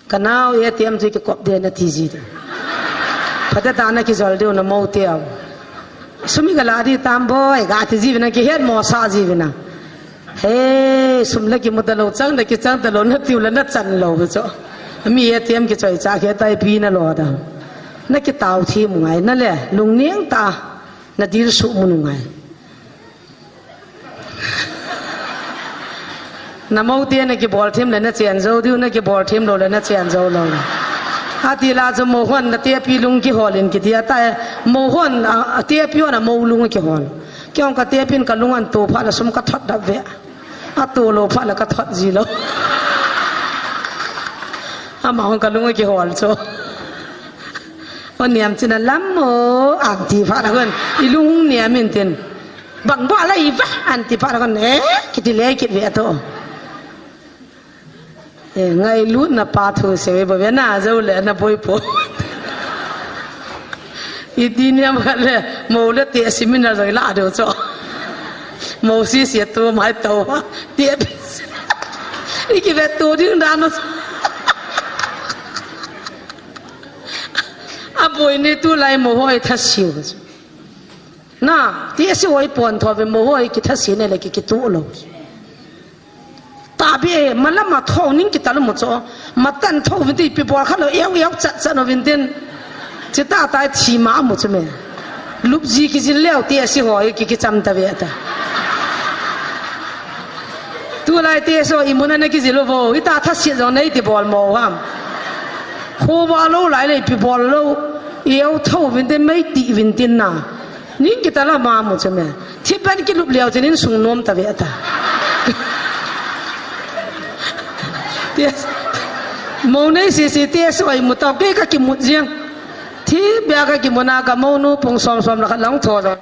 Ka nau e tiam chu ki kop de na ti ji diu. Phate ta na ki jol diu na mou te au. Sumi ka la di tam boi, ka ti ji vina ki het mo sa ji vina. He, sum la ki mu ta lo chang da ki chang ta lo na tiu la na chan lo chu. Mi e tiam ki choi cha ke tai pi na lo da. Na ki tau thi mu ngai na le, lung niang ta, na dil su mu nu ngai. Na mou te na ki bol thim le na chen jo diu, na ki bol thim lo le na chen jo lo. A ti la chu mou hon na te pi lung ki hol in ki ti a ta e, mou hon, a, a te pi hon a mou lung ki hol. Ki ong ka te pin ka lung an to pha la sum ka thot da ve. A to lo pha la ka thot ji lo. Ama hon ka lung ki hol chu. O niam chin a lam mo, an ti pha la kon. I lung niam in tin. Bang ba la i va, an ti pha la kon. Eh, ki ti le ki ve to. Eh, ngailut na pa thu se ve ba ve na jo le na boi po. I ti niam khat le, mou le te seminar jong la do cho. Mou si si tu mai to. Te. I ki ve tu ding dan no. A boi ni tulai mou hoi tha siu. Na, ti asi hoi pon tho ve mo hoi ki thasi ne le ki, ki tu lo. Ta bi e, malam a tho ning ki talu mo cho. Matan tho vin ti pi bol kha lo, eu, eu, chat, chat no vin tin. Chi ta tai thi ma mo chu me. Lup ji ki jin leo ti asi hoi ki, ki cham ta ve ta. Tu lai ti so i mun a na ki jil lo vo, i ta thasi jong nei ti bol mo ham. Kho ba lo lai le pi bol lo. Eu tho vin tin mei ti vin tin na. Ning ki tala ma mo chu me. Thi pen ki lup leo chen in sung nom ta ve ta. Yes. Mo nei si si ti so ai mu ta ke ka ki mu jiang. Thi bia ka ki mu na ka mo nu pung som som la khat lang tho lo.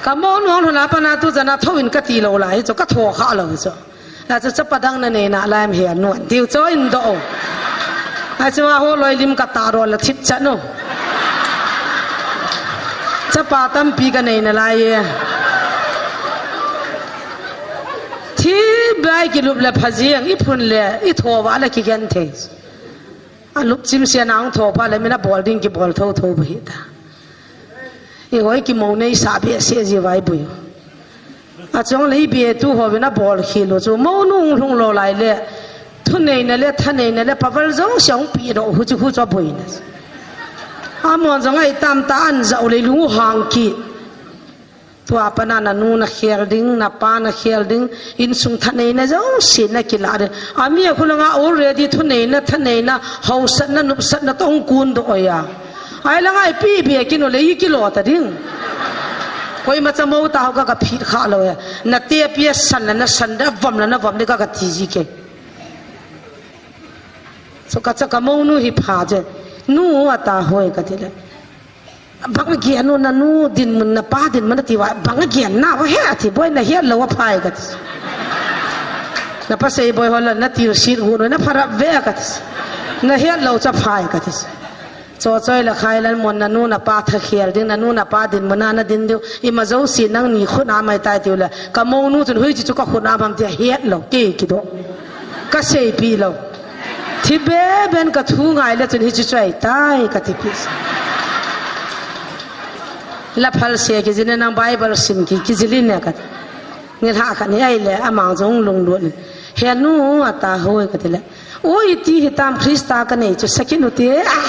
Ka mo nu hon hon a pa na tu jana tho in ka ti lo lai, chu ka tho kha lo chu. La chu chapa dang na nei na lai em he nuan, tiu chu in do. A chu a ho loi lim ka ta ro la thip cha no. Chapa tampi ka nei na lai e. Thi bai ki lup la pha jiang, i phun le, i tho va la ki gen thei. A lup chim sia nang tho pha le mina bol ding ki bol tho tho bu hi ta. I hoi ki mo nei sa bia se ji vai bui. A chong le i bia tu ho vina bol khi lo chu mo nung lhung lo lai le. Thu nei na le, tha nei na le, paval zo siang pi ro hu chu hu cho bui na. A mon zo ngai tam ta an za u le lu hang ki. Tua pa na, na nu na khel ding, na pa na khel ding, insung thaneina jouse na kila ding. Ami a khulanga already thuneina, thaneina, hausatna, nopsatna tong kun do oya. Ai langa ipi bia kinu le i kilo ta ding. Koima cha mo ta ho ka ka phit kha lo ya. Na te pia san la na san da, vam la na vam de ka ka ti ji ke. So ka cha ka mo nu hi pha je. Nu ata hoi ka ti le. Bang a gen u na nu dinmun na pa dinmun na ti va, bang a gen na va he ati boi na het lo a phai ka ti. Na pa sei boi ho la na ti sit gu no na pharap ve ka ti. Na het lo cha phai ka ti. Cho choi la khai lan mon na nu na pa tha khel ding na nu na pa dinmun na na din diu. Ima jouse nang ni khut a mai tai tiu le. Ka mo nu chun hui chi chu ka khut a mam ti het lo ke ki do. Ka sei pi lo. Thi be ben ka thu ngai le chun hi chi choi tai ka ti pi. La phal se ki jin nang Bible sim ki, ki jilin ne ka. Ni la ka ni ai le amang jong lung lu ni. He nu ata hoi ka ti le. Oi ti hi tam Krista ka nei chu sakin u ti. Ah.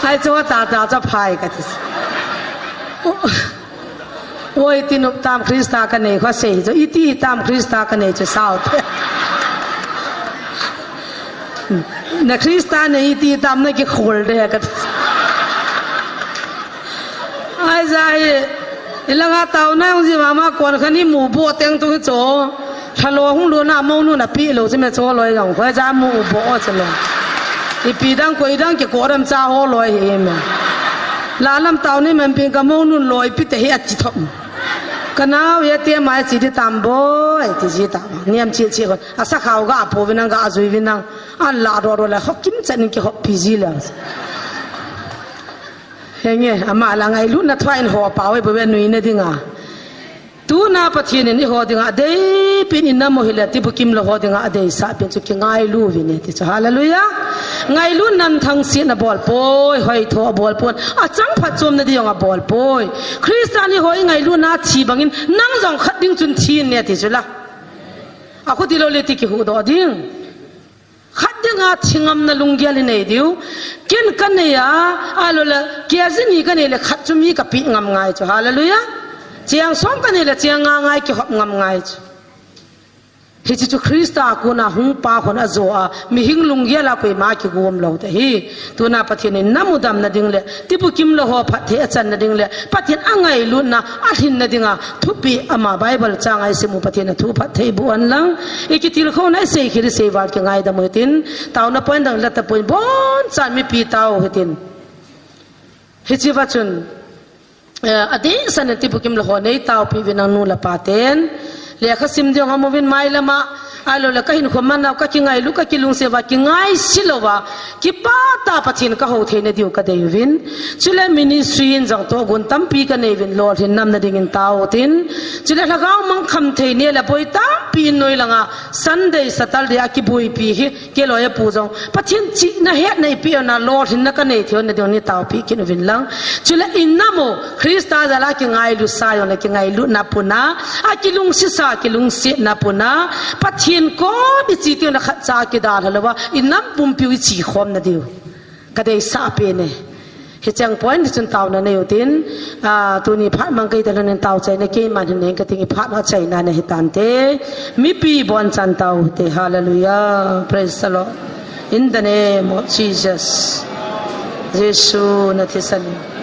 Ai chu ta ta cha phai ka ti. Oh. Oi, ti nup tam Krista ka nei kho sei chu, iti tam Krista ka nei chu sao te. Na Krista nei iti tam na ki khol de ka. Ai za hi, ilanga tau na ung ji mama kon kha ni mu bo teng tu cho. Thalo hung lo na mo nu na pi lo chi me cho loi jong khoi ja mu bo o chi lo. Ipi dang koi dang ki ko ram cha ho loi hi me. La lam tau ni men pin ka mo nu loi pi te hi a chi thop. Ka nau ye te mai chi di tam boi ti ji ta. Niam chi chi ko. A sa khau ga a po vin ang ga a jui vin ang. A la ro ro la ho kim chan ki ho pi ji la. Henge ama la ngai lu na thwa in ho pa wei bo we nui na dinga. Tuna Pathian in eiho dinga adei pin in namo hile tibukim lo ho dinga adei sa pin chu kingailu vin e ti chu. Hallelujah. Ngailu nan thang si na bol poi, hoi tho bol pon. A chang phat chom na ding a bol poi. Christian eiho i ngailu na thi bangin nang jong khat ding chun thi ne ti chu la. A khuti lo le ti kihu do ding. Khat dinga thi ngamna lunggel hi nei diu. Ken ka nei a, a lo le, kia jini ka nei le khat chu mi ka pi ngam ngai chu. Hallelujah. Chiang som ka nei le chiang nga ngai ki hop ngam ngai chu. Hichi chu Krista kuna hung pa khon a jo a, mihing lunggel a koima ki gom lo te hi. Tuna Pathian in na mudam na ding le, tibukim lo ho phat thei a chan na ding le, Pathian a ngailutna, a lhin na dinga, thupi ama Bible chang a i simu Pathian a thu phat thei bu an lang. I kitilkhou na i sei khil i sei val kingaidam u hitin. Tauna point dang lata point bon chan mipi tao hitin. Hichi va chun, eh, adeh san tibukim lo ho nei tao pi vin ang nu le pa ten. Lekha sim ding ham uvin mai lama. Ahilou le kahinkho manau, kakingailu, kakilungset uva, kingaise lou va, kipah tah a Pathen kahou theina diu kadei uvin. Chule ministry in jong tohgon tampi kanei uvin, lolhin namna dingin tao tin. Chule lhagao mangkham thei ni le boi tampi in noi langa Sunday, Saturday a kiboipi hi, kei loi a pu jong Pathen chihna hetna ipi ona lolhinna kanei thei na ding ni taopi kit uvin lang. Chule inam u Christa jal a kingailu sa jong le kingailutna puna, akilungset sa, kilungsetna puna, Pathen kom ichi tiu na khatcha kidalha lou va, inam pumpiu ichi khom na diu kadeisah pen e. Hicheng point chun taona nei utin, ah, tuni phat mang kei talou nin tao chaina keiman hin nei kating, iphat na chaina na hitante. Mipi bonchan tao te, hallelujah, praise the Lord. In the name of Jesus. Jesu na thisan.